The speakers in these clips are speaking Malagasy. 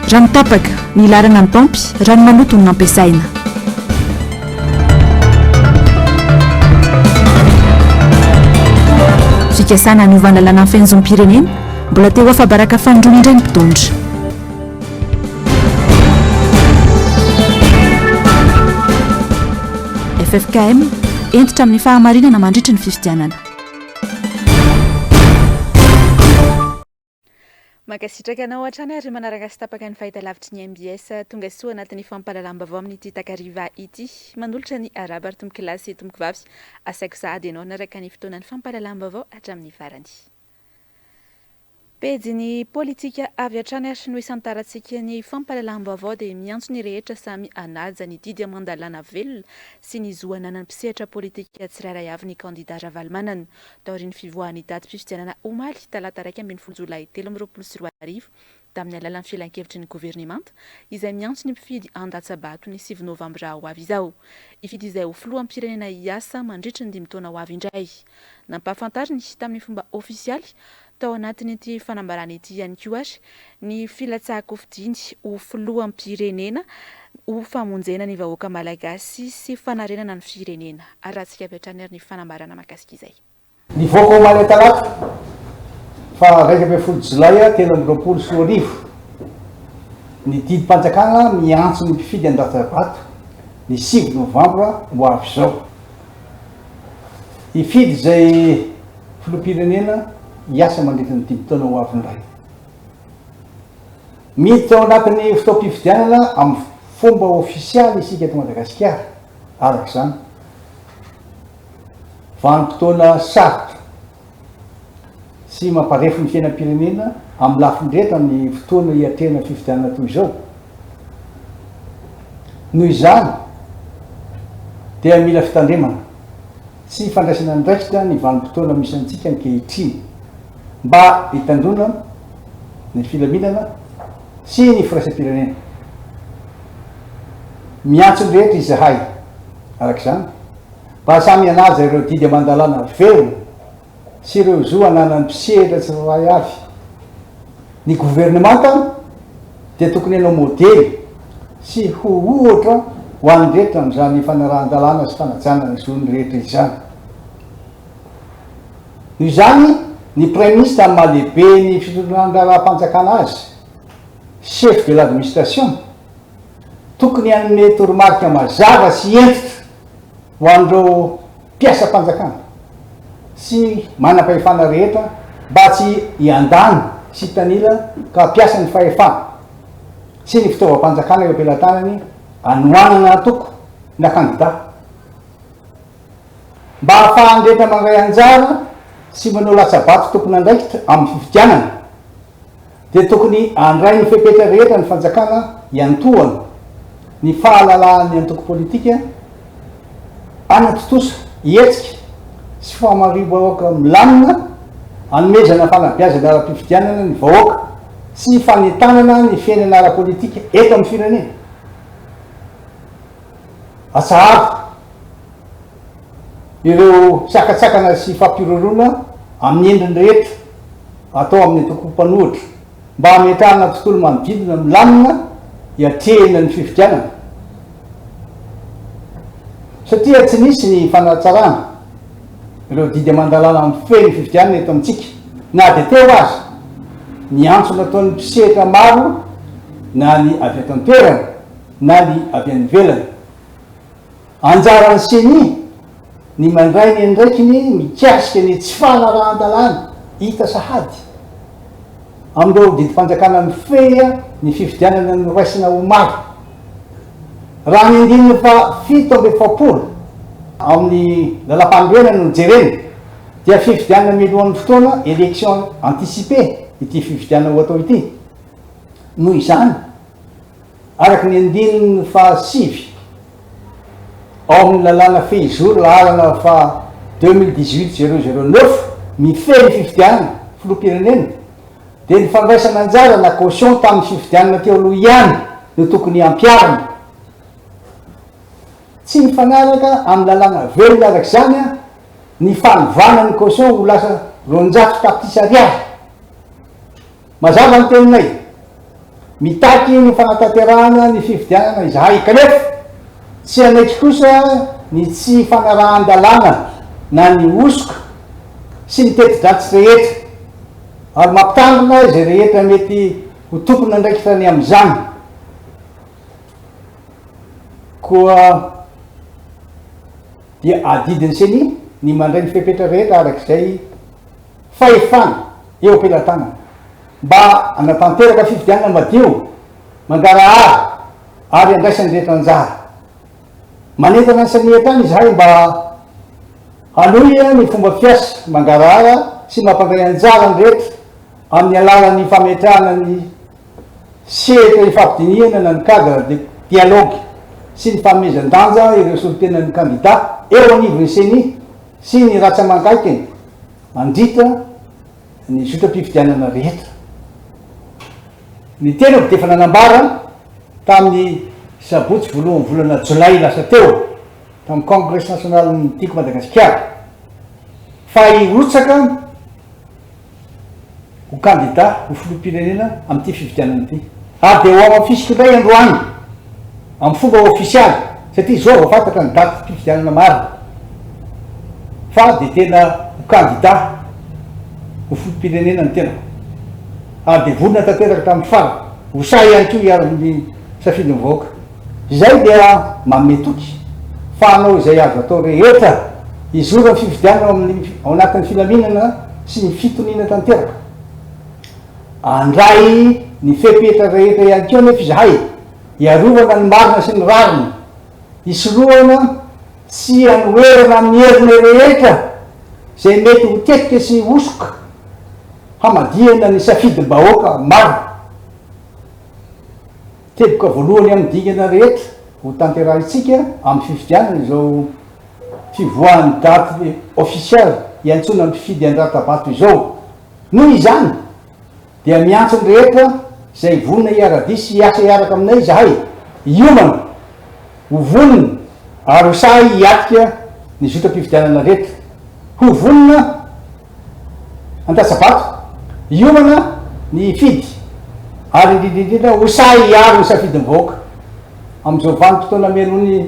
Rano tapaka, nilarana ny paompy, rano maloto no nampiasaina. Fikasana hanova ny lalàna mifehy ny zom-pirenena, mbola te ho afa-baraka fanindroany indray ny mpitondra. Ffkm, hentitra amin'ny fahamarinana mandritry ny fifidianana. Mankasitraka anao hatrany ary manaraka sy tapaka ny fahitalavitry ny mbs. Tonga soa anatin'ny fampahalalam-baovao amin'ity takariva ity. Manolotra ny arahaba ry tompokolahy sy tompokovavy. Asaiko sahady ianao hanaraka ny fotoanan'ny fampahalalam-baovao hatramin'ny farany. Pejin'ny politika avy hatrany ary no isantarantsika ny fampahalalam-baovao dia miantso ny rehetra samy hanaja ny didy aman-dalàna velona sy ny zo ananan'ny mpisehatra politika tsirairay avy ny kandida Ravalomanana taorian'ny fivoahan'ny datim-pifidianana omaly talata 11 jolay 2023 tamin'ny alalan'ny filankevitry ny governemanta izay miantso ny mpifidy handatsa-bato ny sivy novambra ho avy izao. Hifidy izay ho filoham-pirenena hiasa mandritry ny dimy taona ho avy indray. Nampahafantariny tamin'ny fomba ofisialy tao anatin'ity fanambarana ity ihany koa ary ny filatsahan-kofidiny ho filoham-pirenena ho famonjena ny vahoaka malagasy sy fanarenana ny firenena. Arahantsika avy hatrany ary ny fanambarana mahakasika izay. Nivoaka omaly talata faha 11 jolay 2023 ny didim-panjakana miantso ny mpifidy handatsa-bato ny sivy novambra ho avy izao. Hifidy izay filoham-pirenena hiasa mandritra ny dimy taona ho avy indray. Miditra ao anatin'ny fotoam-pifidianana amin'ny fomba ofisialy isika eto Madagasikara, araka izany. Vanim-potoana sarotra sy mamparefo ny fiainam-pirenena amin'ny lafiny rehetra ny fotoana hiatrehana fifidianana toy izao. Noho izany dia mila fitandremana sy fandraisana andraikitra ny vanim-potoana misy antsika ankehitriny mba hitandroana ny filaminana sy ny firaisam-pirenena. Miantso ny rehetra izahay, araka izany, Mba samy hanaja ireo didy aman-dalàna velona sy ireo zo ananan'ny mpisehatra tsirairay avy. Ny governemanta dia tokony hanao modely sy ho ohatra ho an'ny rehetra amin'izany fanarahan-dalàna sy fanajana ny zon'ny rehetra izany. Noho izany, ny Praiminisitra amin'ny maha lehiben'ny fitondran-draharaham-panjakana azy, chef de l'administration, tokony hanome toromarika mazava sy hentitra ho an'ireo mpiasam-panjakana sy manam-pahefana rehetra mba tsy hiandany sy hitanila ka hampiasa ny fahefana sy ny fitaovam-panjakana eo am-pelatanany hanohanana antoko na kandida mba hahafahan'ny rehetra mandray anjara sy manao latsa-bato tompon'andraikitra amin'ny fifidianana. dia tokony handray ny fepetra rehetra ny fanjakana hiantohana ny fahalalahan'ny antoko politika hanatontosa hetsika sy famariam-bahoaka milamina hanomezana fanabeazana ara-pifidianana ny vahoaka sy fanentanana ny fiainana ara-politika eto amin'ny firenena. Atsaharo ireo sakantsakana sy fampihorohoroana amin'ny endriny rehetra atao amin'ny antoko mpanohitra mba hametrahana tontolo manodidina milamina hiatrehina ny fifidianana. Satria tsy nisy ny fanatsarana ireo didy aman-dalàna mifehy ny fifidianana eto amintsika na dia teo aza ny antso nataon'ny mpisehatra maro na ny avy eto an-toerana na ny avy any ivelany. Anjaran'ny Ceni ny mandray ny andraikiny mikasika ny tsy fanarahan-dalàna hita sahady amin'ireo didim-panjakana mifehy ny fifidianana noraisina omaly. Raha ny andininy faha 47 amin'ny lalàmpanorenana no jerena dia fifidianana mialohan'ny fotoana, élection anticipée, ity fifidianana ho atao ity. Noho izany, Araka ny andininy faha-9 ao amin'ny lalàna fehizoro laharana faha 2018 009 mifehy ny fifidianana filoham-pirenena dia ny fandraisana anjara na caution tamin'ny fifidianana teo aloha ihany no tokony hampiharina. Tsy mifanaraka amin'ny lalàna velona araka izany ny fanovana ny caution ho lasa 200 tapitrisa ariary. Mazava ny teninay. Mitaky ny fanatanterahana ny fifidianana izahay kanefa tsy hanaiky kosa ny tsy fanarahan-dalàna na ny hosoka sy ny teti-dratsy rehetra ary mampitandrina izay rehetra mety ho tompon'andraikitra ny amin'izany. Koa dia adidin'ny Ceni ny mandray ny fepetra rehetra araka izay fahefana eo am-pelatanana mba hanatanteraka fifidianana madio, mangarahara ary andraisan'ny rehetra anjara. Manentana ny Ceni hatrany izahay mba hanohy ny fomba fiasa mangarahara sy mampandray anjara ny rehetra amin'ny alalan'ny fametrahana ny sehatra ifampidinihana na ny cadre de dialogue sy ny fanomezan-danja ireo solontenan'ny kandida eo anivon'ny Ceni sy ny ratsa-mangaikany mandritra ny zotram-pifidianana rehetra. Ny tenako dia efa nanambara tamin'ny sabotsy voalohan'ny volana jolay lasa teo tamin'ny Congrès nationalin'ny Tiako Madagasikara fa hirotsaka ho kandida ho filoham-pirenena amin'ity fifidianana ity. Ary dia ho hamafisiko indray androany amin'ny fomba ofisialy satria izao vao fantatra ny datim-pifidianana marina fa dia tena ho kandida ho filoham-pirenena ny tenako ary dia vonona tanteraka hatramin'ny farany ho sahy ihany koa hiaro ny safidin'ny vahoaka. Izay dia manome toky fa hanao izay azo atao rehetra hizoran'ny fifidianana ao amin'ny ao anatin'ny filaminana sy ny fitoniana tanteraka. Handray ny fepetra rehetra ihany koa anefa izahay hiarovana ny marina sy ny rariny, hisorohana sy hanoherana amin'ny herinay rehetra izay mety ho tetika sy hosoka hamadihana ny safidim-bahoaka marina. Teboka voalohany amin'ny dingana rehetra ho tanterahintsika amin'ny fifidianana izao fivoahan'ny daty ofisialy hiantsoana ny mpifidy an-dratabato izao. Noho izany dia miantso ny rehetra izay vonona hiara-dia sy hiasa hiaraka aminay izahay hiomana, ho vonona ary ho sahy hiatrika ny zotram-pifidianana rehetra. Ho vonona Andatsabato, hiomana ny hifidy ary indrindra indrindra ho sahy hiaro ny safidin'ny vahoaka amin'izao vanim-potoana mialoha ny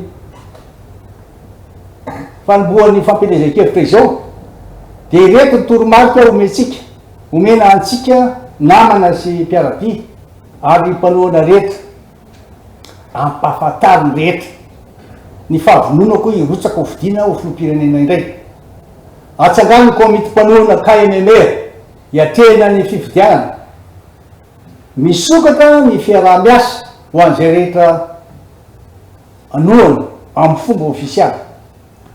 fanombohan'ny fampielezan-kevitra izao dia ireto ny toromarika omentsika, omena antsika namana sy mpiara-dia ary mpanohana rehetra. Ampahafantaro ny rehetra ny fahavononako hirotsaka ho fidiana ho filoham-pirenena indray. Atsangano ny komity mpanohana KMMR hiatrehina ny fifidianana. Misokatra ny fiaraha-miasa ho an'izay rehetra hanohana amin'ny fomba ofisialy.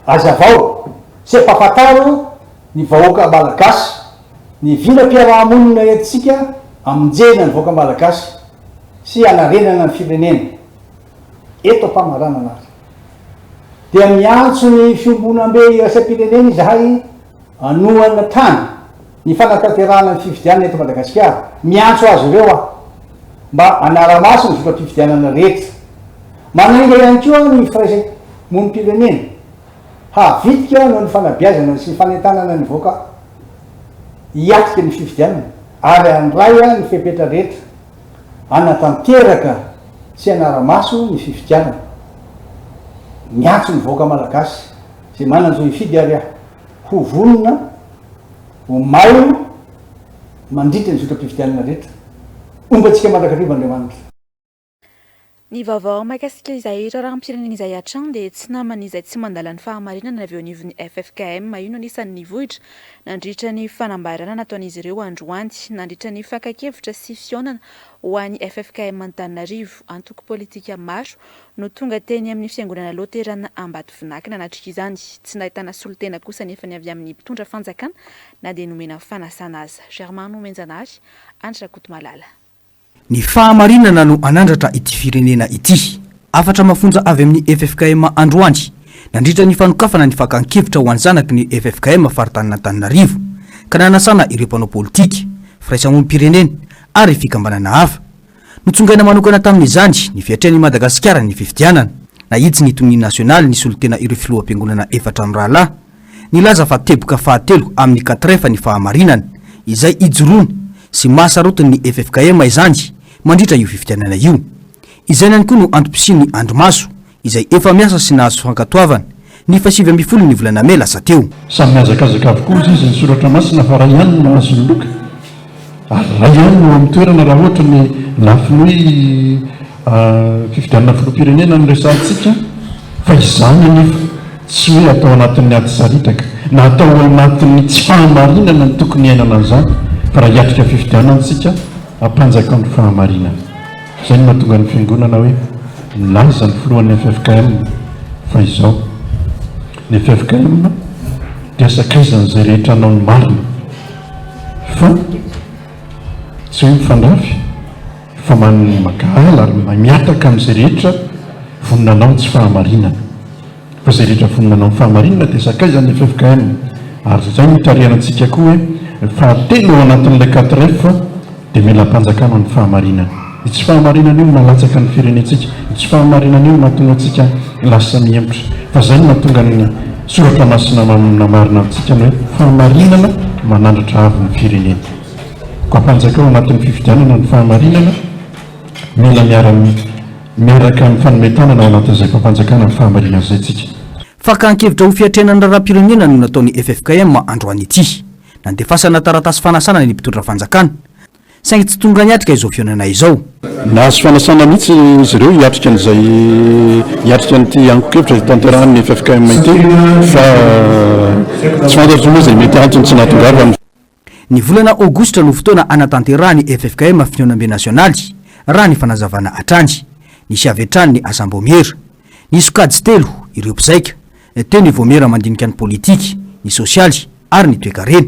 Hazavao sy ampahafantaro ny vahoaka Malagasy ny vinam-piaraha-monina entintsika hamonjena ny vahoaka Malagasy sy hanarenana ny firenena. Eto am-pamaranana ary dia miantso ny fiombonambe iraisam-pirenena izahay hanohana hatrany ny fanatanterahana ny fifidianana eto Madagasikara. Miantso azy ireo aho mba hanara-maso ny zotram-pifidianana rehetra. Manainga ihany koa ny firaisamonim-pirenena havitrika noho ny fanabeazana sy fanentanana ny vahoaka hiatrika ny fifidianana ary handray ny fepetra rehetra hanatanteraka sy hanara-maso ny fifidianana. Miantso ny vahoaka malagasy izay manan-jo hifidy ary aho ho vonona ho mailo mandritra ny zotram-pifidianana rehetra. Homba antsika mandrakariva Andriamanitra. Ny vaovao mahakasika izay raharaham-pirenena izay hatrany dia tsy naman'izay tsy mandala ny fahamarinana avy eo anivon'ny ffkm io no anisan'ny nivohitra nandritra ny fanambarana nataon'izy ireo androany nandritra ny fakan-kevitra sy fihaonana ho an'ny ffkm Antananarivo. Antoko politika maro no tonga teny amin'ny fiangonana Loterana Ambatovinaky nanatrika izany. Tsy nahitana solontena kosa anefa ny avy amin'ny mpitondra fanjakana na dia nomena fanasana aza. Germain Nomenjanahary, Andry Rakotomalala. Ny fahamarinana no hanandratra ity firenena ity. Hafatra mafonja avy amin'ny ffkm androany, nandritra ny fanokafana ny fakan-kevitra ho an'ny zanaky ny ffkm faritanin'Antananarivo, ka nanasana ireo mpanao politika, firaisamonim-pirenena ary fikambanana hafa. Notsongaina manokana tamin'izany ny fiatrehan'i Madagasikara ny fifidianana. Nahitsy ny tonia nasionaly nisolo tena ireo filoham-piangonana efatra mirahalahy. Nilaza fa teboka fahatelo amin'ny Catref ny fahamarinana, izay ijoroana sy mahasarotiny ny ffkm izany. mandritra io fifidianana io. Izay ihany koa no antom-pisian'ny andrimaso izay efa miasa sy nahazo fankatoavana, ny fahasivy ambin'ny ny volana mey lasa teo. Samy mihazakazaka avokoa hozy izy ny soratra masina fa ray ihany no mahazo ny loka ary ray ihany no ao amin'ny toerana raha ohatra ny lafiny hoe fifidianana filoham-pirenena no resahantsika fa izany anefa tsy hoe atao anatin'ny ady saritaka na atao ao anatin'ny tsy fahamarinana no tokony hiainana an'izany fa raha hiatrika fifidianana isika ampanjakao ny fahamarinana. Izay no mahatonga ny Fiangonana hoe milaza ny filohan'ny ffkm fa izao, ny ffkm dia sakaizan'izay rehetra hanao ny marina fa tsy hoe mifandrafy fa mankahala ary mihataka amin'izay rehetra vonona hanao ny tsy fahamarinana. Fa izay rehetra vonona hanao ny fahamarinana dia sakaizan'ny ffkm. Ary izay no itarihana antsika koa hoe fahatelo ao anatin'ilay 4F dia mila ampanjakana ny fahamarinana. Io tsy fahamarinana io no mahalatsaka ny firenentsika, io tsy fahamarinana io no mahatonga antsika lasa mihemotra. Fa izay no mahatonga ny Soratra Masina manamarina amintsika ny hoe fahamarinana manandratra avo ny firenena. Koa ampanjakao ao anatin'ny fifidianana ny fahamarinana, mila miara miaraka mifanome tanana ao anatin'izay fampanjakana ny fahamarinana izay tsika. Fakan-kevitra ho fiatrehana ny raharaham-pirenena no nataon'ny ffkm androany ity. Nandefasana taratasy fanasana ny mpitondra fanjakana. Saingy tsy tonga niatrika izao fihaonana izao. Nahazo fanasana mihitsy izy ireo hiatrika an'izay hiatrika an'ity angon-kevitra izay tanterahan'ny ffkm ity fa tsy fantatro moa izay mety antony tsy nahatongavany. Ny volana aogositra no fotoana hanatanterahan'ny ffkm fihaonambe nasionaly, raha ny fanazavana hatrany. Nisy avy hatrany ny asam-baomiera. Nisy sokajy telo ireo mpizaika, teo ny vaomiera mandinika ny politika, ny sosialy ary ny toekarena.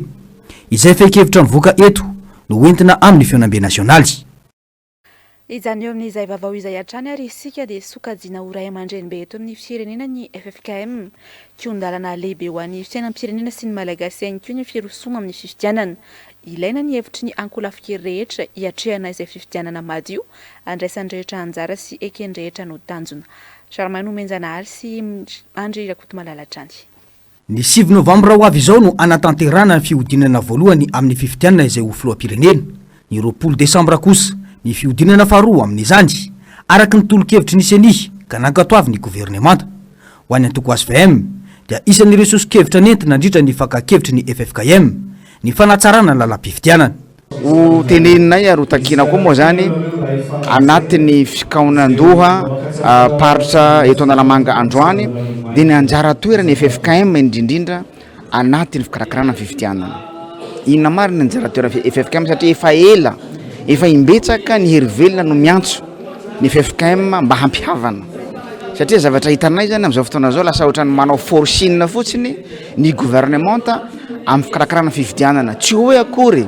Izay fehin-kevitra mivoaka eto no hoentina amin'ny fihaonambe nasionaly. Hijanona eo amin'izay vaovao izay hatrany ary isika dia sokajiana ho ray aman-drenibe eto amin'ny firenena ny ffkm. Kihon-dalana lehibe ho an'ny fiainam-pirenena sy ny Malagasy ihany koa ny firosoana amin'ny fifidianana. Ilaina ny hevitry ny ankolafin-kery rehetra hiatrehana izay fifidianana madio andraisan'ny rehetra anjara sy eken'ny rehetra no tanjona. Germain Nomenjanahary sy Andry Rakotomalala hatrany. Ny sivy novambra ho avy izao no hanatanterahana ny fihodinana voalohany amin'ny fifidianana izay ho filoham-pirenena. Ny 20 desambra kosa ny fihodinana faharoa amin'izany, araka ny tolo-kevitry ny Ceni ka nankatoavin'ny governemanta. Ho an'ny antoko hvm dia isan'ireo soso-kevitra nentina nandritra ny fakan-kevitry ny ffkm ny fanatsarana ny lalam-pifidianana. Ho teneninay ary ho takiana koa moa izany anatin'ny fikaonandoha paritra eto Analamanga androany dia ny anjara toeran'ny ffkm indrindrindra anatin'ny fikarakarana ny fifidianana. Inona marina ny anjara toeran'ny ffkm satria efa ela, efa imbetsaka ny hery velona no miantso ny ffkm mba hampihavana satria zavatra hitanay zany amin'izao fotoana izao lasa ohatran'ny manao forcing fotsiny ny gouvernementa amin'ny fikarakarana fifidianana. Tsy hoe akory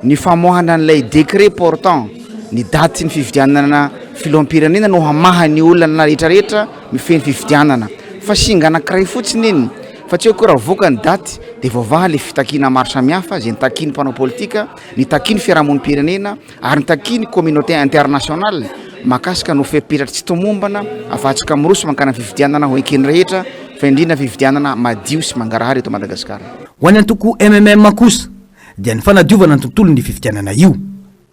ny famoahana an'ilay décret portant ny datin'ny fifidianana filoham-pirenena no hamaha ny olana rehetrarehetra mifehy ny fifidianana fa singa anankiray fotsiny iny fa tsy hoe akory avoaka ny daty dia voavaha ilay fitakiana maro samihafa izay nitakian'ny mpanao politika, nitakian'ny fiarahamonim-pirenena ary nitakian'ny communauté internationale mahakasika ny ho fepetra tsy tomombana afahantsika miroso mankany amin'ny fifidianana ho eken'ny rehetra fa indrindra fifidianana madio sy mangarahara eto Madagasikara. Ho an'ny antoko MMM kosa dia ny fanadiovana ny tontolon'ny fifidianana io.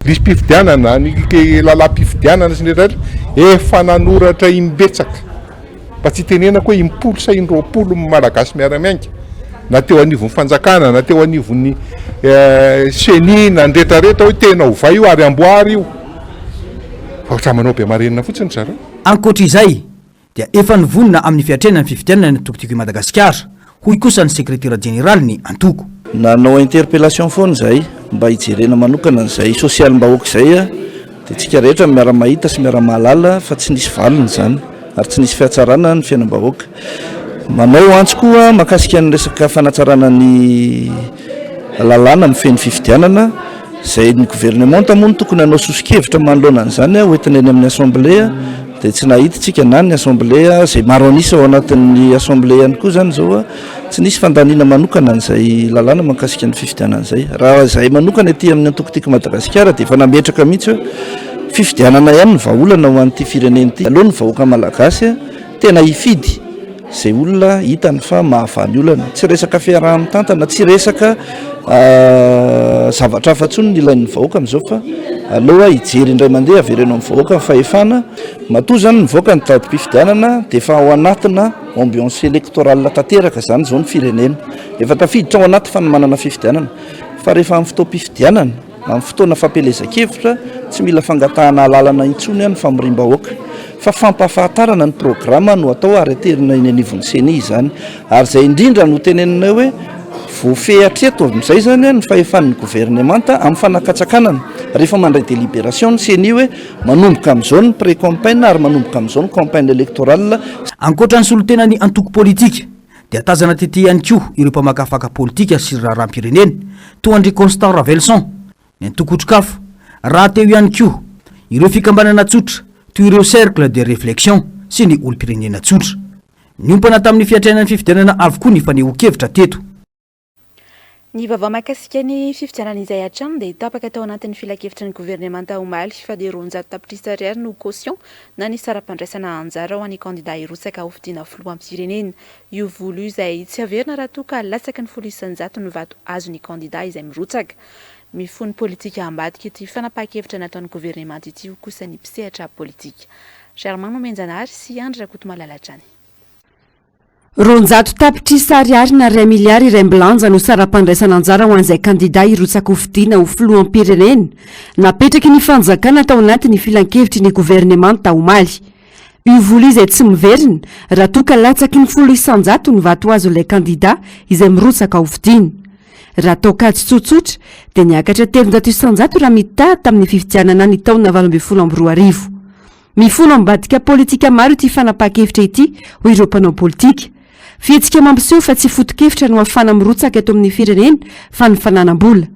Lisi-pifidianana, ny lalam-pifidianana sy ny rehetra rehetra, efa nanoratra im-betsaka, mba tsy hitenenako hoe im-polo sa in-roapolo ny Malagasy miara-miainga, na teo anivon'ny fanjakana, na teo anivon'ny ceni, na ny rehetra rehetra hoe tena ovay io ary amboary io, fa ohatran'ny manao be marenina fotsiny ry zareo. Ankoatra izay dia efa nivonona amin'ny fiatrehana ny fifidianana ny antoko Tiako i Madagasikara, hoy kosa ny sekretera jeneralin'ny antoko. Nanao interpellation foana izahay mba hijerena manokana an'izay sosialim-bahoaka izay dia tsika rehetra miara-mahita sy miara-mahalala fa tsy nisy valiny izany ary tsy nisy fihatsarana ny fiainam-bahoaka. Manao antso koa mahakasika ny resaka fanatsarana ny lalàna mifehy ny fifidianana izay ny governemanta moa no tokony hanao soso-kevitra manoloana an'izany hoentina eny amin'ny assemblée dia tsy nahita isika na ny assemblée izay maro an'isa ao anatin'ny assemblée ihany koa izany izao tsy nisy fandaniana manokana an'izay lalàna mahakasika ny fifidianana izay. Raha izahay manokana ety amin'ny antoko Tiako Madagasikara dia efa nametraka mihitsy hoe fifidianana ihany ny vahaolana ho an'ity firenena ity. Aleo ny vahoaka malagasy tena hifidy izay olona hitany fa mahavaha ny olana. Tsy resaka fiaraha-mitantana, tsy resaka zavatra hafa intsony ny ilain'ny vahoaka amin'izao fa. Aleo hijery indray mandeha avereno amin'ny vahoaka ny fahefana. Matoa izany nivoaka ny datim-pifidianana dia efa ao anatina ambiance électorale tanteraka izany izao ny firenena. Efa tafiditra ao anaty fanomanana fifidianana. Fa rehefa amin'ny fotoam-pifidianana, amin'ny fotoana fampielezan-kevitra, tsy mila fangatahana alalana intsony ny famoriam-bahoaka. Fa fampahafantarana ny programa no atao ary aterina eny anivon'ny ceni izany. Ary izay indrindra no teneninay hoe voafehy hatreto amin'izay izany ny fahefan'ny governemanta amin'ny fanakatsakanana. Rehefa mandray délibération ny ceni hoe manomboka amin'izao ny pré-campagne ary manomboka amin'izao ny campagne électorale. Ankoatra ny solontenan'ny antoko politika dia tazana tety ihany koa ireo mpamakafaka politika sy raharaham-pirenena toa an-dry Constant Ravelison, ny antoko Otrikafo, rahateo ihany koa ireo fikambanana tsotra toy ireo Cercle de réflexion sy ny olom-pirenena tsotra. Niompana tamin'ny fiatrehana ny fifidianana avokoa ny fanehoan-kevitra teto. Ny vaovao mahakasika ny fifidianana izay hatrany dia tapaka tao anatin'ny filankevitry ny governemanta omaly fa dia 200 tapitrisa ariary no caution na ny saram-pandraisana anjara ho an'ny kandida hirotsaka hofidiana filoham-pirenena. Io vola io izay tsy averina raha toa ka latsaky ny 10% ny vato azon'ny kandida izay mirotsaka. Mifono politika ambadika ity fanapahan-kevitra nataon'ny governemanta ity hoy kosa ny mpisehatra politika. Germain Nomenjanahary sy Andry Rakotomalala hatrany. 200 tapitrisa ariary na iray miliara iraimbilanja no saram-pandraisana anjara ho an'izay kandida hirotsa-kofidina ho filoham-pirenena napetraky ny fanjakana tao anatin'ny filankevitry ny governemanta omaly. Io vola io izay tsy miverina raha toa ka latsaky ny 10% ny vato azon'ilay kandida izay mirotsaka hofidina. Raha atao kajy tsotsotra dia niakatra 300% raha mitaha tamin'ny fifidianana ny taona 2018. Mifono ambadika politika maro ity fanapahan-kevitra ity, hoy ireo mpanao politika. Fihetsika mampiseho fa tsy foto-kevitra no ahafahana mirotsaka eto amin'ny firenena fa ny fananam-bola.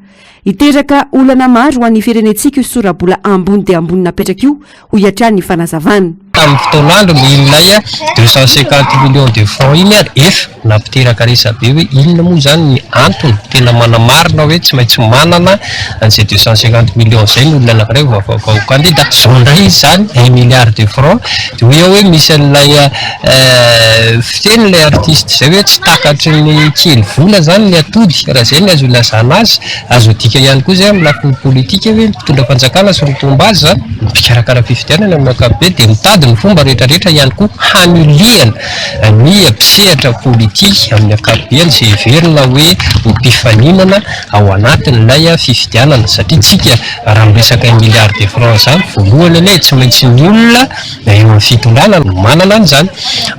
Hiteraka olana maro ho an'ny firenentsika io sora-bola ambony dia ambony napetraka io, hoy hatrany ny fanazavana. Tamin'ny fotoan'androny iny ilay 250 millions de francs iny ary efa nampiteraka resabe hoe inona moa izany ny antony tena manamarina hoe tsy maintsy manana an'izay 250 millions izay ny olona anankiray vao afaka ho kandida. Izao indray izy izany un milliard de francs dia hoy aho hoe misy an'ilay fiteny ilay artiste izay hoe tsy takatry ny kely vola izany ny atody raha izay ny azo ilazana azy. Azo adika ihany koa izay amin'ny lafiny politika hoe ny mpitondra fanjakana sy ny mpomba azy izany, ny mpikarakara fifidianana amin'ny ankapobeny dia mitady ny fomba rehetrarehetra ihany koa hanilihana ny mpisehatra politika amin'ny ankapobeny izay heverina hoe ho mpifaninana ao anatin'ilay fifidianana satria tsika raha miresaka un milliard de francs izany voalohany anie tsy maintsy ny olona eo amin'ny fitondrana no manana an'izany.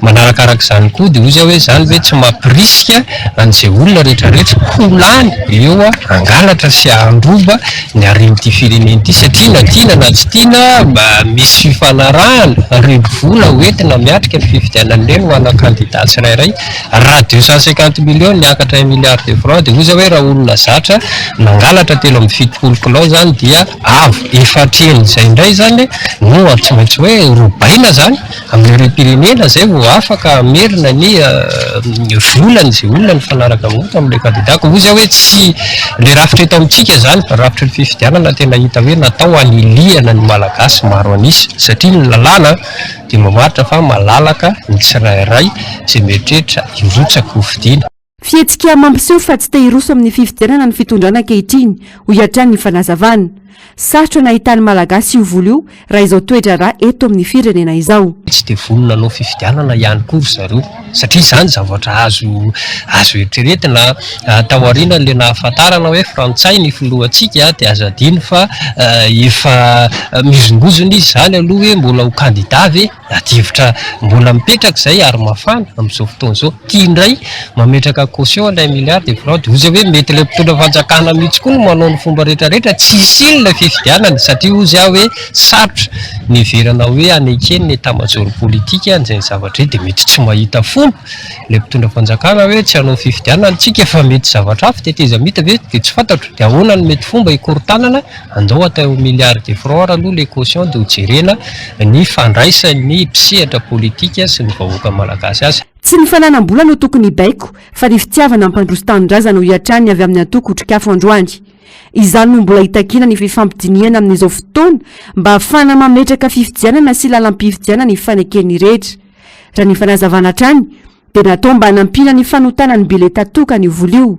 Manarakaraka izany koa dia hoy aho hoe izany ve tsy mampirisika an'izay olona rehetrarehetra ho lany eo hangalatra sy handroba ny haren'ity firenena ity satria na tiana na tsy tiana mba misy fifanarahana renivola ho entina miatrika ny fifidianana ireny ho ana kandida tsirairay. Raha 250 millions niakatra un milliard de francs dia hoy aho hoe raha olona zatra nangalatra 73 kilao izany dia Avo efatry heny izay indray izany no tsy maintsy hoe robaina izany amin'ny harem-pirenena izay vao afaka hamerina ny volany izay olona nifanaraka aminy tamin'ilay kandida. Koa hoy izy hoe tsy ilay rafitra eto amintsika izany, rafitry ny fifidianana tena hita hoe natao hanilihana ny Malagasy maro an'isa satria ny lalàna dia mamaritra fa malalaka ny tsirairay izay mieritreritra hirotsaka hofidiana. Fihetsika mampiseho fa tsy te hiroso amin'ny fifidianana ny fitondrana ankehitriny, hoy hatrany ny fanazavana. Sarotra ny ahitan'ny Malagasy io vola io raha izao toe-draharaha eto amin'ny firenena izao. Tsy dia vonona hanao fifidianana ihany koa ry zareo satria izany zavatra azo azo eritreretina. Tao aorianan'ilay nahafantarana hoe frantsay ny filohantsika dia aza adino fa efa mihozongozona izy izany aloha hoe mbola ho kandida ve? Adihevitra mbola mipetraka izay ary mafana amin'izao fotoana izao. Ity indray mametraka caution ilay milliard de francs dia hozy aho hoe mety ilay mpitondra fanjakana mihitsy koa no manao ny fomba rehetra rehetra tsy hisian'ilay ilay fifidianana satria hozy aho hoe sarotra ny heverana hoe haneken'ny état-major politique an'izay zavatra izay dia mety tsy mahita fomba ilay mpitondra fanjakana hoe tsy hanao fifidianana isika fa mety zavatra hafa tetezamita ve dia tsy fantatro dia ahoana no mety fomba hikorontanana Andao atao milliard de francs ary aloha le caution dia ho jerena ny fandraisan'ny mpisehatra politika sy ny vahoaka malagasy azy. Tsy ny fananam-bola no tokony hibaiko fa ny fitiavana hampandroso tanindrazana hoy hatrany ny avy amin'ny antoko Otrikafo androany. Izany no mbola hitakiana ny fifampidinihana amin'izao fotoana mba hahafahana mametraka fifidianana sy lalam-pifidianana ifaneken'ny rehetra. Raha ny fanazavana hatrany dia natao mba hanampiana ny fanotana ny bileta tokana io vola io.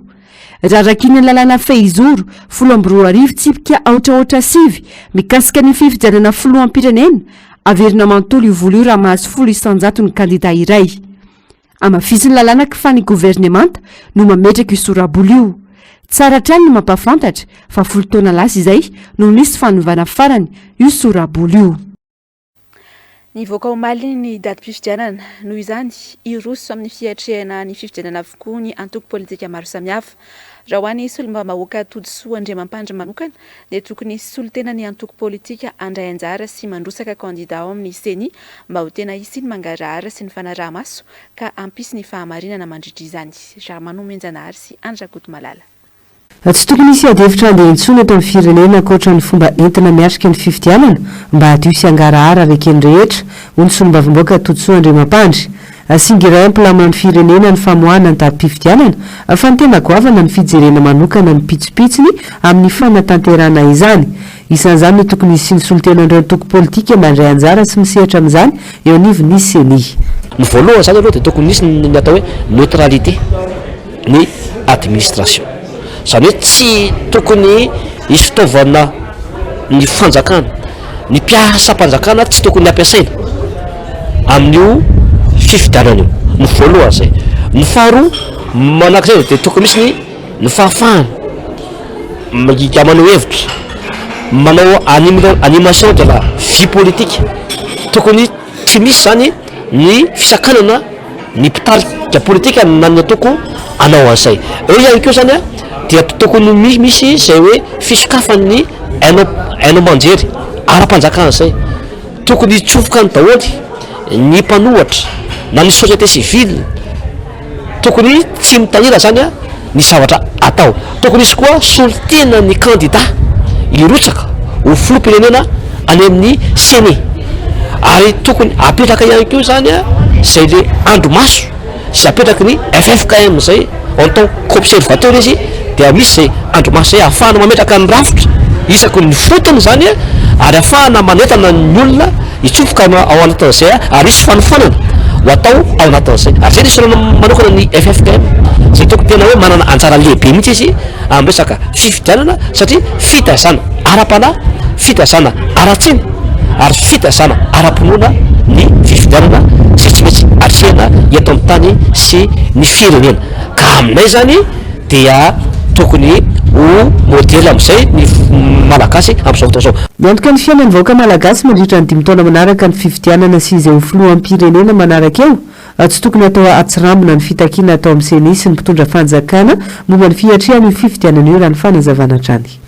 Raha araky ny lalàna fehizoro 2010 tsipika aotra aotra sivy mikasika ny fifidianana filoham-pirenena, averina manontolo io vola io raha mahazo 10% ny kandida iray. Hamafisin'ny lalàna fa ny governemanta no mametraka io sora-bola io. Tsara hatrany ny mampahafantatra fa folo taona lasa izay no nisy fanovana farany io sora-bola io. Nivoaka omaly ny datim-pifidianana. Noho izany, hiroso amin'ny fiatrehana ny fifidianana avokoa ny antoko politika maro samihafa. Raha ho an'ny solombavambahoaka Todisoa Andriamampandry manokana dia tokony hisy solontena ny antoko politika handray anjara sy mandrotsaka kandida ao amin'ny Ceni mba ho tena hisian'ny mangarahara sy ny fanaraha-maso ka hampisy ny fahamarinana mandritra izany. Rahamanomenjanahary sy Andry Rakotomalala. Tsy tokony hisy adihevitra handeha intsony eto amin'ny firenena ankoatra ny fomba entina miatrika ny fifidianana mba hadio sy hangarahara ary eken'ny rehetra, hoy ny solombavambahoaka Todisoa Andriamampandry. Singa iray hampilamina ny firenena ny famoahana ny datim-pifidianana, fa ny tena goavana ny fijerena manokana ny pitsopitsony amin'ny fanatanterahana izany. Isan'izany ny tokony hisian'ny solontenan'ireo antoko politika mandray anjara sy misehatra amin'izany eo anivon'ny Ceni. Ny voalohany izany aloha dia tokony hisy ny atao hoe neutralité ny administration. Izany hoe tsy tokony hisy fitaovana ny fanjakana, ny mpiasam-panjakana tsy tokony hampiasaina amin'io fifidianana io. Ny voalohany izay. Ny faharoa manaraka izay dia tokony misy ny ny fahafahana manao hevitra, manao animation de la vie politique. Tokony tsy misy izany ny fisakanana ny mpitarika politika na ny antoko hanao an'izay. Eo ihany koa izany dia tokony misy izay hoe fisokafan'ny haino haino aman-jery ara-panjakana izay. Tokony hitsofoka any daholo ny mpanohatra na ny société civile. Tokony tsy mitanila zany ny zavatra atao. Tokony hisy koa solontenan'ny kandida hirotsaka ho filoham-pirenena any amin'ny Ceni. Ary tokony apetraka ihany koa zany zay le andrimaso izay apetraky ny ffkm zay en tant qu'observateur izy dia misy zay andrimaso zay ahafahana mametraka ny rafitra isaky ny fotony zany ary ahafahana manentana ny olona hitsofoka ao anatin'izay ary hisy fanofanana ho atao ao anatin'izay. Ary izay no isaorana manokana ny ffkm izay tokony tena hoe manana anjara lehibe mihitsy izy amin'ny resaka fifidianana satria fitaizana ara-panahy, fitaizana ara-tsaina ary fitaizana ara-pinoana ny fifidianana izay tsy maintsy atrehina eto amin'ny tany sy ny firenena. Ka aminay izany dia tokony ho modely amin'izay ny Malagasy amin'izao fotoana izao. Miantoka ny fiainan'ny vahoaka malagasy mandritra ny dimy taona manaraka ny fifidianana sy izay ho filoham-pirenena manaraka eo. Tsy tokony hatao atsirambina ny fitakiana atao amin'ny Ceni sy ny mpitondra fanjakana momba ny fiatrehana io fifidianana io raha ny fanazavana hatrany.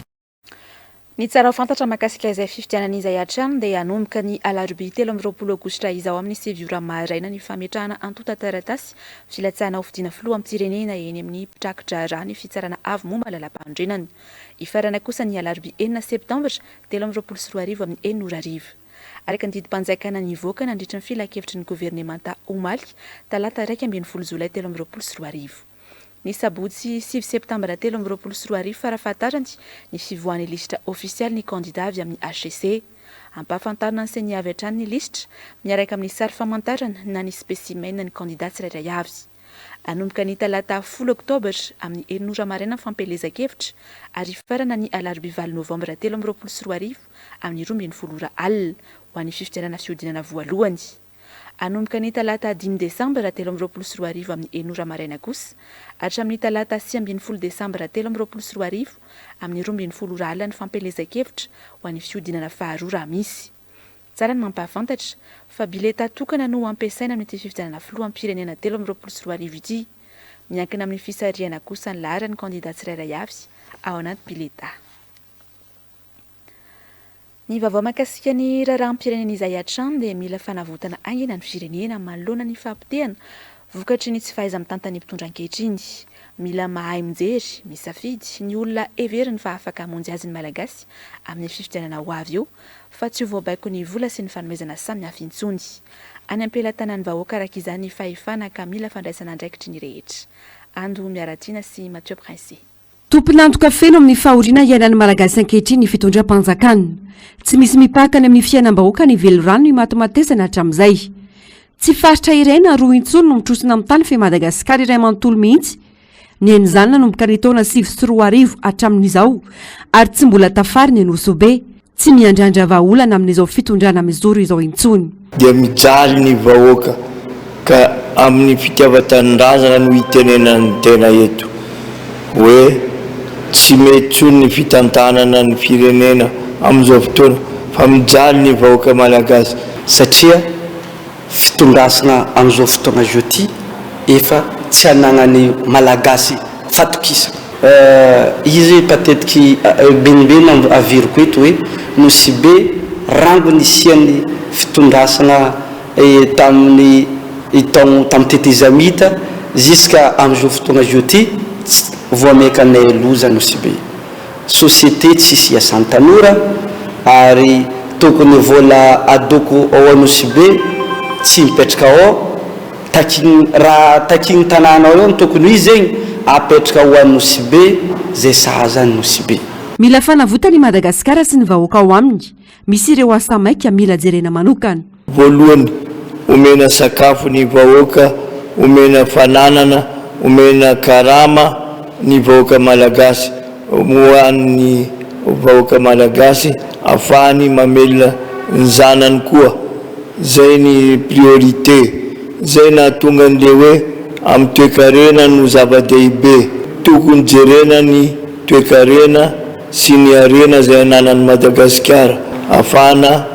Ny tsara ho fantatra mahakasika izay fifidianana izay hatrany dia hanomboka ny alarobia 23 aogositra izao amin'ny sivy ora maraina ny fametrahana antontan-taratasy filatsahana hofidiana filoham-pirenena eny amin'ny mpidraki-draharaha ny Fitsarana Avo momba ny Lalàmpanorenana. Hifarana kosa ny alarobia enina septambra 2023 amin'ny enina ora hariva. Araka ny didim-panjakana nivoaka nandritra ny filankevitry ny governemanta omaly talata 11 jolay 2023. Ny sabotsy sivy septambra 2023 farafahatarany ny fivoahan'ny lisitra ofisialy ny kandida avy amin'ny hcc. Ampahafantarina ny Ceni avy hatrany ny lisitra, miaraka amin'ny sary famantarana na ny spécimen ny kandida tsirairay avy. Hanomboka ny talata folo oktobra amin'ny enina ora maraina ny fampielezan-kevitra ary hifarana ny alarobia valo novambra 2023 amin'ny 12 ora alina ho an'ny fifidianana fihodinana voalohany. Hanomboka ny talata dimy desambra 2023 amin'ny enina ora maraina kosa hatramin'ny talata 19 desambra 2023 amin'ny 12 ora alina ny fampielezan-kevitra ho an'ny fihodinana faharoa raha misy. Tsara ny mampahafantatra fa bileta tokana no ampiasaina amin'ity fifidianana filoham-pirenena 2023 ity. Miankina amin'ny fisarihana kosa ny laharan'ny kandida tsirairay avy ao anaty bileta. Ny vaovao mahakasika ny raharaham-pirenena izay hatrany dia mila fanavotana haingana ny firenena manoloana ny fahapotehana vokatry ny tsy fahaiza-mitantan'ny mpitondra ankehitriny. Mila mahay mijery, misafidy ny olona heveriny fa afaka hamonjy azy ny Malagasy amin'ny fifidianana ho avy eo fa tsy ho voabaikon'ny vola sy ny fanomezana samihafa intsony. Any am-pelatanan'ny vahoaka araka izany ny fahefana ka mila fandraisana andraikitry ny rehetra. Ando Miaratiana sy Mathieu Princi. Tompon'antoka feno amin'ny fahoriana iainan'ny Malagasy ankehitriny ny fitondram-panjakana. Tsy misy mipaka any amin'ny fiainam-bahoaka ny velirano imatimatesana hatramin'izay. Tsy faritra iray na roa intsony no mitrosona amin'ny tany fa i Madagasikara iray manontolo mihitsy. Niaina izany nanomboka ny taona 2009 hatramin'izao ary tsy mbola tafarina i Nosy Be. Tsy miandrandra vahaolana amin'izao fitondrana mijoro izao intsony. Dia mijaly ny vahoaka ka amin'ny fitiavan-tanindrazana no itenenan'ny tena eto hoe tsy mety intsony ny fitantanana ny firenena amin'izao fotoana fa mijaly ny vahoaka malagasy. Satria fitondrasana amin'izao fotoagna izao ty efa tsy anagnan'ny Malagasy fatokisana. Izy mpatetiky benibeny averiko eto hoe Nosy Be rango nisian'ny fitondrasana tamin'ny taogno tamin'ny tetezamita ziska amin'izao fotoagna izao ty tsy voamaika anay loza Nosy Be. Société tsisy iasan'ny tanora ary tokony vola adoko ao Anosibe tsy mipetraka ao taking raha taking tanàna ao eo no tokony ho izy zegny apetraka ho Anosibe zay sahaza an'i Nosibe. Mila fanavotana i Madagasikara sy ny vahoaka ao aminy. Misy ireo asa maika mila jerena manokana. Voalohany, omena sakafo ny vahoaka, omena fananana, omena karama ny vahoaka malagasy, ho an'ny vahoaka malagasy afahany mamelona ny zanany koa, zay ny priorité, zay nahatonga an'le hoe amin'ny toekarena no zava-dehibe, tokony jerena ny toekarena sy ny harena zay ananan'i Madagasikara afahana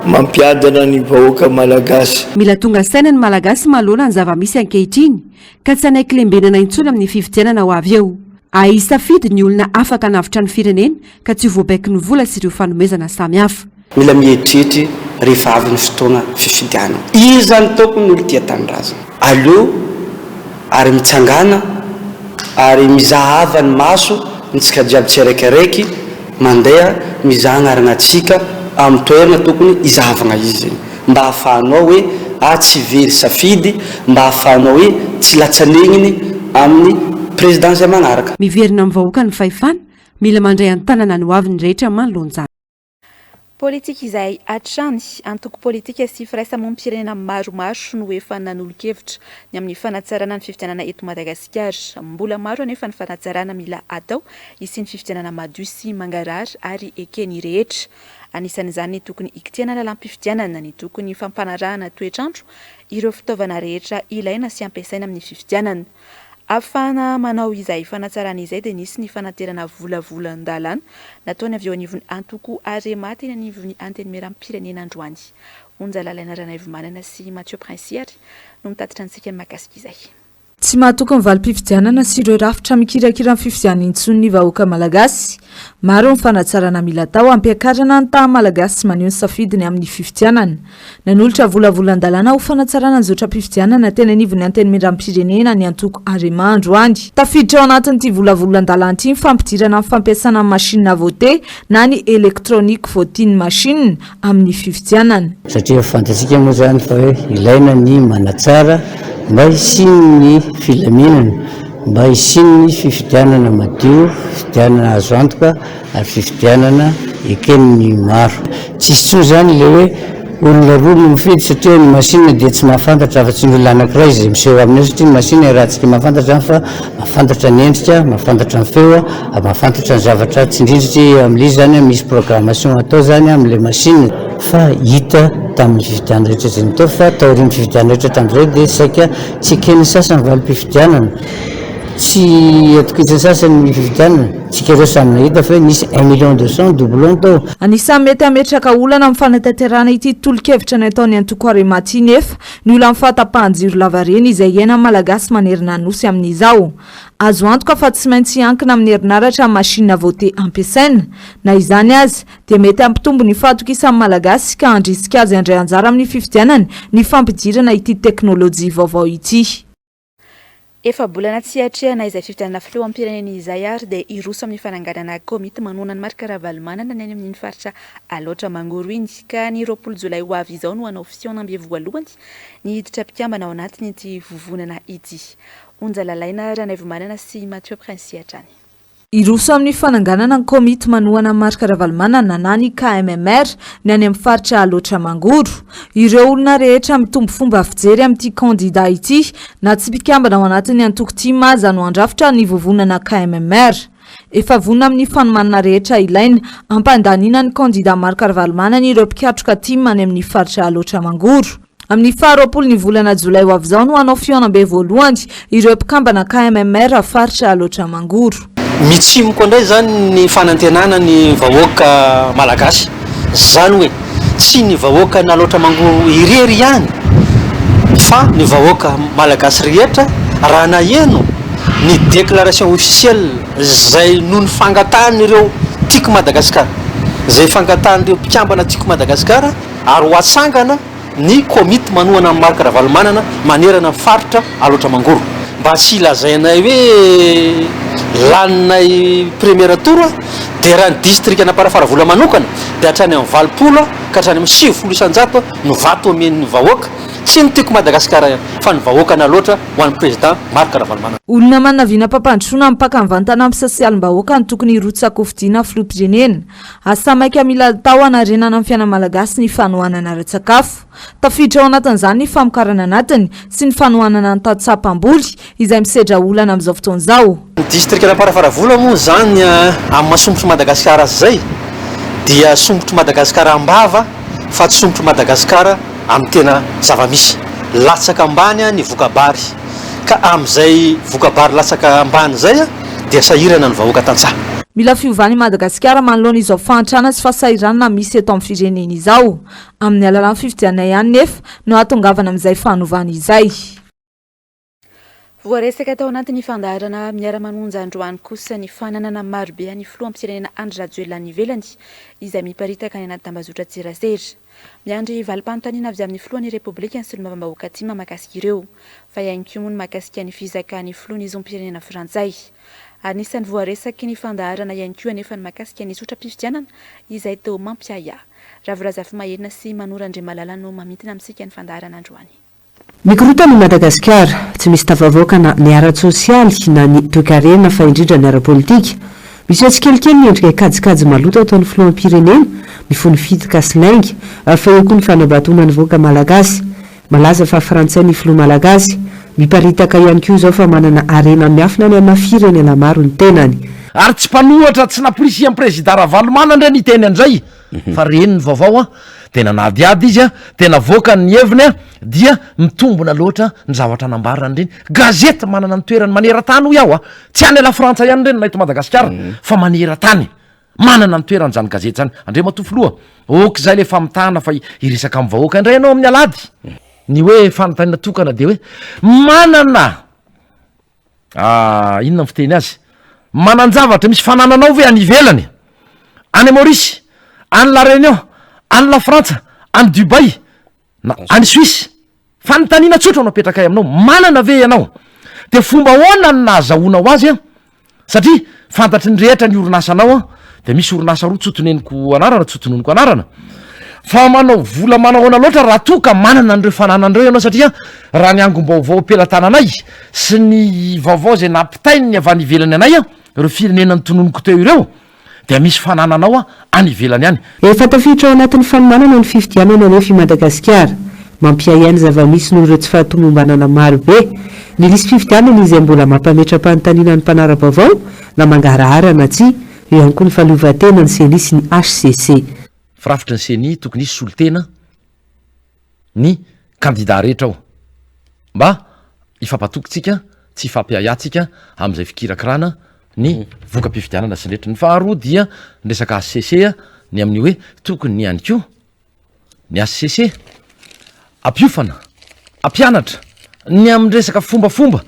mampiadana ny vahoaka malagasy. Mila tonga saina ny Malagasy manoloana ny zava-misy ankehitriny ka tsy hanaiky lembenana intsony amin'ny fifidianana ho avy eo. Ahay hisafidy ny olona afaka hanavotra ny firenena ka tsy ho voabaikon'ny vola sy ireo fanomezana samihafa. Mila mieritreritra rehefa avy ny fotoana fifidianana. Iza no tokony olo tia tanindrazana? Aleo ary mitsangana ary mizahava ny maso ntsika jiaby tsiaraikiaraiky mandeha mizaha agnarana antsika amin'ny toerana tokony hizahavagna izy zegny mba ahafahanao hoe ah tsy very safidy mba ahafahanao hoe tsy latsanegniny amin'ny président zay magnaraka. Miverina amin'ny vahoaka ny fahefana, mila mandray an-tanana ny hoavy ny rehetra manoloana izany. Politika izay hatrany, antoko politika sy firaisamonim-pirenena maromaro no efa nanolo-kevitra ny amin'ny fanatsarana ny fifidianana eto Madagasikara. Mbola maro anefa ny fanatsarana mila atao hisian'ny fifidianana madio sy mangarahara ary eken'ny rehetra. Anisan'izany ny tokony hikitihana lalàm-pifidianana, ny tokony fampanarahana toetr'andro ireo fitaovana rehetra ilaina sy ampiasaina amin'ny fifidianana. Ahafahana manao izay fanatsarana izay dia nisy ny fanaterana volavolan-dalàna nataony avy eo anivon'ny antoko Arema teny anivon'ny Antenimierampirenena androany. Onja Lalaina Ranaivomanana sy Mathieu Princi ary no mitatitra antsika ny mahakasika izay. Tsy mahatoky ny valim-pifidianana sy ireo rafitra mikirakira ny fifidianana intsony ny vahoaka malagasy. Maro ny fanatsarana mila atao hampiakarana ny tahan'ny Malagasy maneho ny safidiny amin'ny fifidianana. Nanolotra volavolan-dalàna ho fanatsarana ny zotram-pifidianana teny anivon'ny Antenimierampirenena ny antoko Arema androany. Tafiditra ao anatin'ity volavolan-dalàna ity ny fampidirana ny fampiasana ny machine à voter na ny electronic voting machine amin'ny fifidianana. Satria fantatsika moa izany fa hoe ilaina ny manatsara mba hisian'ny filaminana, mba hisian'ny fifidianana madio, fifidianana azo antoka ary fifidianana eken'ny maro. Tsisy intsony izany ilay hoe olona roa no mifidy satria ny machine dia tsy mahafantatra afa-tsy ny olona anankiray izay miseho aminy eo satria ny machine iarahantsika mahafantatra izany fa mahafantatra ny endrika, mahafantatra ny feo, ary mahafantatra ny zavatra tsindrina satria amin'ilay izy izany misy programmation atao izany amin'ilay machine. Fa hita tamin'ny fifidianana rehetra izay natao fa taorian'ny fifidianana rehetra hatramin'izay dia saika tsy eken'ny sasany ny valim-pifidianana, tsy atokisan'ny sasany ny fifidianana. Tsika ireo samy nahita fa hoe nisy un million deux cent doublon tao. Anisan'ny mety hametraka olana amin'ny fanatanterahana ity tolo-kevitra nataon'ny antoko Arema ity nefa ny olan'ny fahatapahan-jiro lavareny izay iainan'ny Malagasy manerana ny Nosy amin'izao. Azo antoka fa tsy maintsy hiankina amin'ny herinaratra ny machine à voter ampiasaina. Na izany aza, dia mety hampitombo ny fahatokisan'ny Malagasy ka handrisika azy handray anjara amin'ny fifidianana ny fampidirana ity teknolojia vaovao ity. Efa-bolana tsy hiatrehana izay fifidianana filoham-pirenena izay ary dia hiroso amin'ny fananganana komity manohana an'i Marc Ravalomanana ny any amin'iny faritra Alaotra Mangoro iny ka ny 20 jolay ho avy izao no hanao fihaonambe voalohany ny hiditra mpikambana ao anatin'ity vovonana ity. Onja Lalaina Ranaivomanana sy Mathieu Princi hatrany. Hiroso amin'ny fananganana ny komity manohana an'i Marc Ravalomanana na ny KMMR ny any amin'ny faritra Alaotra Mangoro. Ireo olona rehetra mitombo fomba fijery amin'ity kandida ity na tsy mpikambana ao anatin'ny antoko tim aza no handrafitra ny vovonana KMMR. Efa vonona amin'ny fanomanana rehetra ilaina hampandaniana ny kandida Marc Ravalomanana ireo mpikatroka tim any amin'ny faritra Alaotra Mangoro. Amin'ny faha 20 ny volana jolay ho avy izao no hanao fihaonambe voalohany ireo mpikambana KMMR faritra Alaotra Mangoro. Mitsimoka indray izany ny fanantenana ny vahoaka malagasy, izany hoe tsy ny vahoakan'Alaotra Mangoro irery ihany fa ny vahoaka malagasy rehetra raha naheno ny déclaration officielle izay noho ny fangatahan'ireo Tiako Madagasikara, izay fangatahan'ireo mpikambana Tiako Madagasikara ary ho atsangana ny komity manohana an'i Marc Ravalomanana manerana ny faritra Alaotra Mangoro. Mba tsy hilazainay hoe laninay premier tour dia raha ny distrikan'Amparafaravola manokana dia hatrany amin'ny 80 ka hatrany amin'ny 90% no vato omen'ny vahoaka, tsy ny Tiako Madagasikara ihany fa ny vahoakan'Alaotra ho an'ny Président Marc Ravalomanana. Olona manana vinam-pampandrosoana mipaka mivantana amin'ny sosialim-bahoaka no tokony hirotsa-kofidina filoham-pirenena. Asa maika mila atao hanarenana ny fiainan'ny Malagasy ny fanohanana ara-tsakafo. Tafiditra ao anatin'izany ny famokarana anatiny sy ny fanohanana ny tantsaha mpamboly izay misedra olana amin'izao fotoana izao. Ny distrikan'Amparafaravola moa izany amin'ny maha sombotr'i Madagasikara azy izay dia sombotr'i Madagasikara am-bava fa tsy sombotr'i Madagasikara amin'ny tena zava-misy. Latsaka ambany ny voka-bary ka amin'izay voka-bary latsaka ambany izay dia sahirana ny vahoaka tantsaha. Mila fiovana i Madagasikara manoloana izao fahantrana sy fahasahiranana misy eto amin'ny firenena izao. Amin'ny alalan'ny fifidianana ihany nefa no hahatongavana amin'izay fanovana izay. Voaresaka tao anatin'ny fandaharana Miara-manonja androany kosa ny fananana marobe an'ny filoham-pirenena Andry Rajoelina any ivelany izay miparitaka any anaty tambazotran-tserasera. Miandry valim-panontaniana avy amin'ny filohan'ny Repoblika ny solombavambahoaka tim mahakasika ireo. Fa ihany koa moa ny mahakasika ny fizakan'ny filoha ny zom-pirenena frantsay. Anisan'ny voaresaky ny fandaharana ihany koa anefa ny mahakasika ny zotram-pifidianana izay toa mampiahiahy. Ravo Razafimaherina sy Manoro Andriamalala no mamintina amintsika ny fandaharana androany. Mikorontana i Madagasikara, tsy misy tafavoaka na ny ara-tsosialy na ny toekarena fa indrindra ny ara-politika. Miseho tsikelikely ny endrika kajikajy maloto ataon'ny filoham-pirenena, mifono fitaka sy lainga, fa eo koa ny fanabatoana ny vahoaka malagasy. Malaza fa frantsay ny filoha malagasy. Miparitaka ihany koa izao fa manana harena miafina any amina firenena maro ny tenany. Ary tsy mpanohatra tsy namporisihan'i Prezida Ravalomanana ndray niteny an'izay fa reny ny vaovao an, dia nanadihady izy an, dia navoakany ny heviny an, dia mitombina loatra ny zavatra nambarany ireny. Gazety manana ny toerany maneran-tany hoy aho an, tsy any Lafrantsa ihany ireny na eto Madagasikara fa maneran-tany. Manana ny toerany izany gazety izany. Andriamatoa Filoha, ok izay ilay famitahana fa hiresaka amin'ny vahoaka indray ianao amin'ny alahady. Ny hoe fanontaniana tokana dia hoe manana Ah, inona ny fiteny azy? Manan-javatra, misy fanananao ve any ivelany? Any Maurice, any La Réunion, any La Frantsa, any Dubaï, na any Suisse? Fanontaniana tsotra no apetrakay aminao, manana ve ianao? Dia fomba ahoana no nahazahoanao azy an? Satria fantatry ny rehetra ny orinasanao an, dia misy orinasa roa tsy ho toneniko anarana, tsy ho tononiko anarana, fa manao vola manao ahoana loatra raha toa ka manana an'ireo fananana ireo ianao satria raha ny angom-baovao am-pelatananay sy ny vaovao izay nampitain'ny avy any ivelany anay an, ireo firenena notononiko teo ireo, dia misy fanananao an any ivelany any. Efa tafiditra ao anatin'ny fanomanana ny fifidianana anefa i Madagasikara. Mampiahiahy ny zava-misy noho ireo tsy fahatomombanana maro be. Ny lisi-pifidianana izay mbola mampametra-panontaniana ny mpanara-baovao na mangarahara na tsia. Eo ihany koa ny fahaleovantena ny Ceni sy ny hcc. Firafitry ny Ceni tokony hisy solontena ny kandida rehetra ao mba hifampatoky tsika, tsy hifampiahiahy tsika amin'izay fikirakirana ny voka-pifidianana sy ny rehetra. Ny faharoa dia ny resaka hcc ny amin'ny hoe tokony ihany koa ny hcc ampiofana, ampianatra ny amin'ny resaka fombafomba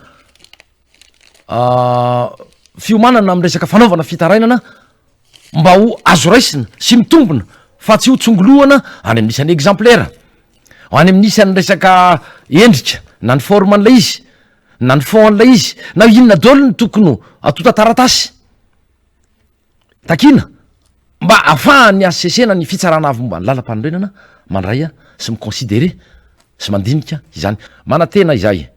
fiomanana amin'ny resaka fanaovana fitarainana mba ho azo raisina sy mitombina fa tsy ho tsongolohana any amin'ny isan'ny exemplaire, any amin'ny isan'ny resaka endrika na ny forme an'ilay izy na ny fond an'ilay izy na inona daholo no tokony ho antontan-taratasy takiana mba ahafahan'ny HCC na ny fitsarana avo momba ny lalampanorenana mandray sy mi-considerer sy mandinika izany. Manantena izahay.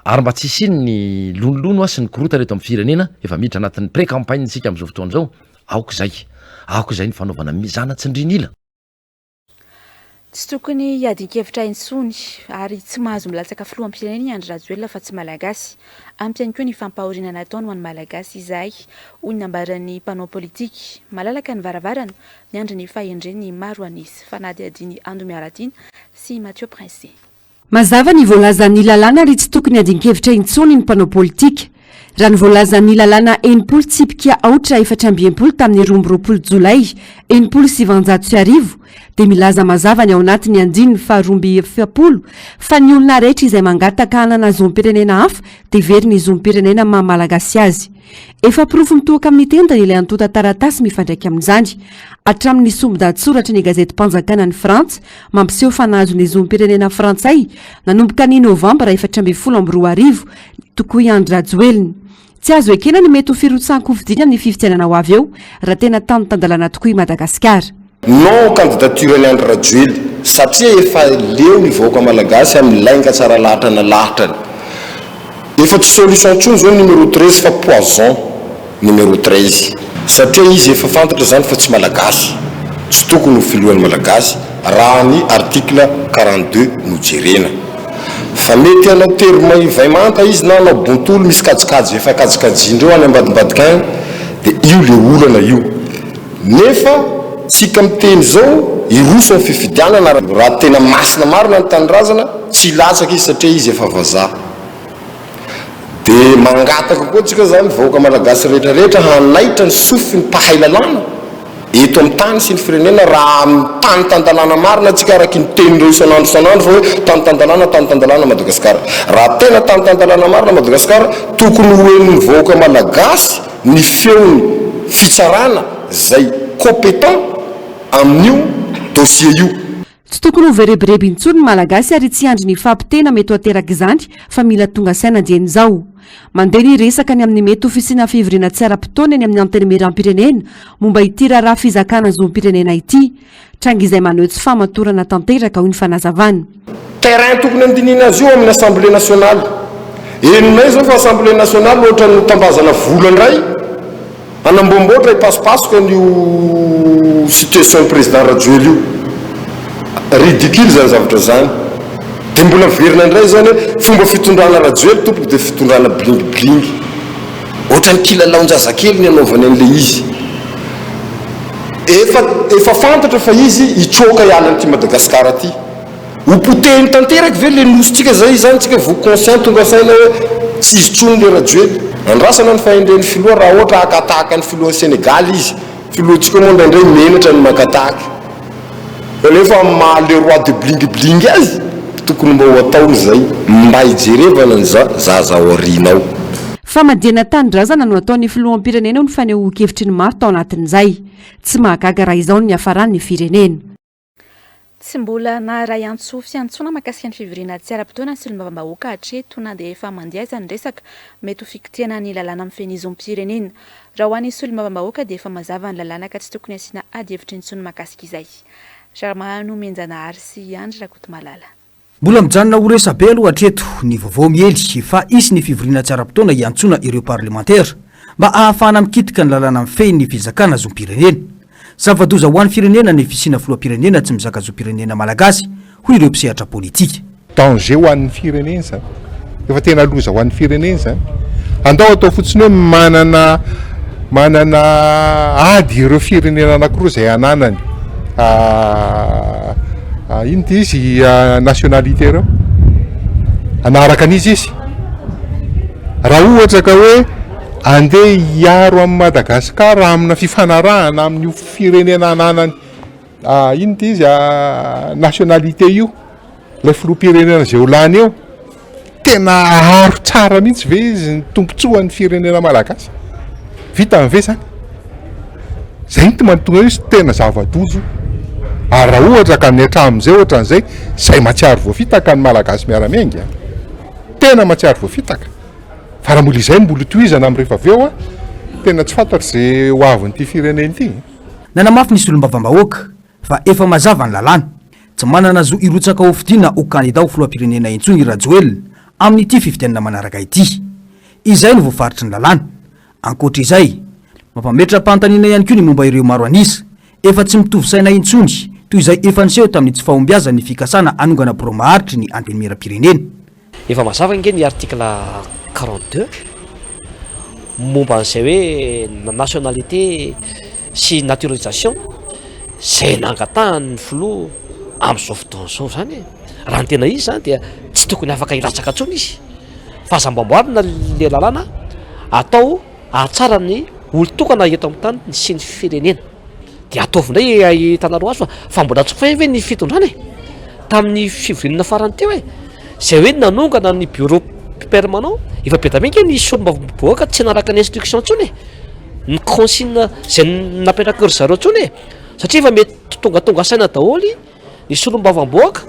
Ary mba tsy hisian'ny lonilony sy ny korontana eto amin'ny firenena, efa miditra anatin'ny pré-campagne isika amin'izao fotoana izao, aoka izay, aoka izay ny fanaovana mizana tsindrin'ila. Tsy tokony hiadin-kevitra intsony ary tsy mahazo milatsaka filoham-pirenena i Andry Rajoelina fa tsy Malagasy. Ampy ihany koa ny fampahoriana nataony ho an'ny Malagasy izahay, hoy ny nambaran'ny mpanao politika. Malalaka ny varavarana, miandry ny fahendren'ny maro an'isa. Fanadihadian'i Ando Miaratiana sy Mathieu Princé. Mazava ny voalazan'ny lalàna ary tsy tokony adin-kevitra intsony ny mpanao politika. Raha ny voalazan'ny lalàna 60 tsipika aotra 64 tamin'ny 22 jolay 1960 dia milaza mazava ny ao anatin'ny andininy faha 42 fa ny olona rehetra izay mangataka hanana zom-pirenena hafa dia very ny zom-pirenena maha malagasy azy. Efa porofo mitohoka amin'ny tendany ilay antontan-taratasy mifandraika amin'izany. Hatramin'ny sombin-dahatsoratry ny gazetim-panjakana any Frantsa mampiseho fa nahazo ny zom-pirenena frantsay nanomboka ny novambra 2014 tokoa i Andry Rajoelina. Tsy azo ekena ny mety ho firotsahan-kofidiny amin'ny fifidianana ho avy eo raha tena tany tan-dalàna tokoa i Madagasikara. Non candidature an'i Andry Rajoely satria efa leo ny vahoaka malagasy amin'ny lainga tsara lahatra nalahatrany. Efa tsy solution intsony zao numéro 13 fa poison numéro 13 satria izy efa fantatra zany fa tsy malagasy, tsy tokony ho filohan'ny malagasy raha ny article 42 no jerena. Fa mety hanao tery may vay manta izy na hanao bontolo misy kajikajy efa kajikajindreo any ambadimbadika any de io le olana io. Nefa tsika miteny zao hiroso am fifidianana raha tena masina marina ny tanindrazana tsy hilatsaka izy satria izy efa vazaha. Dia mangataka koa tsika zany vahoaka malagasy rehetra rehetra hanaitra ny sofiny mpahay lalàna eto amin'ny tany sy ny firenena raha amin'ny tany tan-dalàna marina tsika araky ny tenin'ireo isan'andro isan'andro fa hoe tany tan-dalàna tany tan-dalàna Madagasikara. Raha tena tany tan-dalàna marina Madagasikara tokony ho henon'ny vahoaka malagasy ny feon'ny fitsarana zay compétent amin'io dossier io. Tsy tokony ho voarebireby intsony ny Malagasy ary tsy hiandry ny fahapotehana mety ho aterak'izany fa mila tonga saina dieny izao. Mandeha ny resaka ny amin'ny mety ho fisiana fivoriana tsy ara-potoana eny amin'ny Antenimierampirenena momba ity raharaha fizakana zom-pirenena ity. Tranga izay maneho tsy fahamatorana tanteraka, hoy ny fanazavana. Terrain tokony handinihina azy io amin'ny Assemblée nationale. Henonay izao fa Assemblée nationale ohatran'ny notambazana vola indray. Hanamboamboatra hipasopasoka an'io situation président Rajoely io. Ridicule zany zavatra zany. Dia mbola miverina indray zany hoe fomba fitondrana Rajoely tompoko dia fitondrana bling bling. Ohatran'ny kilalaon-jazakely ny anaovany an'ilay izy. Efa efa fantatra fa izy hitsoaka hiala an'ity Madagascar ity. Ho potehiny tanteraka ve le nosy-tsika zay izany tsika vao conscient tonga saina hoe tsy izy tsony le Rajoely. Andrasana ny fahendren'ny filoha raha ohatra haka tahaka ny filohan'i Senegal izy. Filohantsika moa indraindray menatra ny maka tahaka. Kanefa amin'ny maha le roi de bling bling azy tokony mba ho ataony zay mba hijerevana ny za zaza aoriana ao. Famadihana tanindrazana no ataon'ny filoham-pirenena hoy ny fanehoan-kevitry ny maro tao anatin'izay. Tsy mahagaga raha izao no niafaran'ny firenena. Tsy mbola naharay antso fiantsoana mahakasika ny fivoriana tsy ara-potoana ny solombavambahoaka hatreto na dia efa mandeha aza ny resaka mety ho fikitihana ny lalàna mifehy ny zom-pirenena. Raha ho an'ny solombavambahoaka dia efa mazava ny lalàna ka tsy tokony hasiana ady hevitra intsony mahakasika izay. Rahamanomenjanahary sy Andry Rakotomalala. Mbola mijanona ho resabe aloha hatreto ny vaovao miely fa hisy ny fivoriana tsy ara-potoana hiantsoana ireo parlemantera mba hahafahana mikitika ny lalàna mifehy ny fizakana zom-pirenena. Zava-doza ho an'ny firenena ny fisiana filoham-pirenena tsy mizaka zom-pirenena malagasy, hoy ireo mpisehatra politika. Danger ho an'ny firenena izany. Efa tena loza ho an'ny firenena izany. Andao atao fotsiny hoe manana manana ady ireo firenena anankiroa izay ananany ino ity izy nationalité ireo. Hanaraka an'iza izy? Raha ohatra ka hoe andeha hiaro an'i Madagasikara amina fifanarahana amin'io firenena ananany ino ity izy nationalité io. Ilay filoham-pirenena izay ho lany eo, tena haharo tsara mihitsy ve izy ny tombontsoan'ny firenena malagasy? Vitany ve zany? Zay no mahatonga hoe tena zava-doza io. Ary raha ohatra ka ny hatramin'izay ohatran'izay, zay mahatsiaro voafitaka ny malagasy miara-miainga an! Tena mahatsiaro voafitaka. Fa raha mbola izay no mbola hotohizana amin'ny rehefa avy eo an, tena tsy fantatro izay ho avin'ity firenena ity. Nanamafy ny solombavambahoaka fa efa mazava ny lalàna. Tsy manana zo hirotsaka hofidiana ho kandida ho filoham-pirenena intsony i Rajoelina. amin'ity fifidianana manaraka ity. Izay no voafaritry ny lalàna. Ankoatra izay, mampametra-panontaniana ihany koa ny momba ireo maro an'isa efa tsy mitovy saina intsony toy izay efa niseho tamin'ny tsy fahombiazan'ny fikasana hanongana birao maharitry ny Antenimierampirenena. Efa mazava ange ny article 42 momba an'izay hoe nationalité sy naturalisation izay nangatahan'ny filoha amin'izao fotoana izao izany e. Raha ny tena izy izany dia tsy tokony afaka hilatsaka intsony izy fa aza amboamboarina le lalàna atao hahatsara ny olon-tokana eto amin'ny tany sy ny firenena. Dia ataovy indray ahitanareo azy fa fa mbola tsy fin ve ny fitondrana e? Tamin'ny fivoriana farany teo e, izay hoe nanongana ny bureau permanent, efa be dia be ange ny solombavambahoaka tsy nanaraka ny instruction intsony e, ny consigne izay napetraky ry zareo intsony e, satria efa mety tongatonga saina daholo ny solombavambahoaka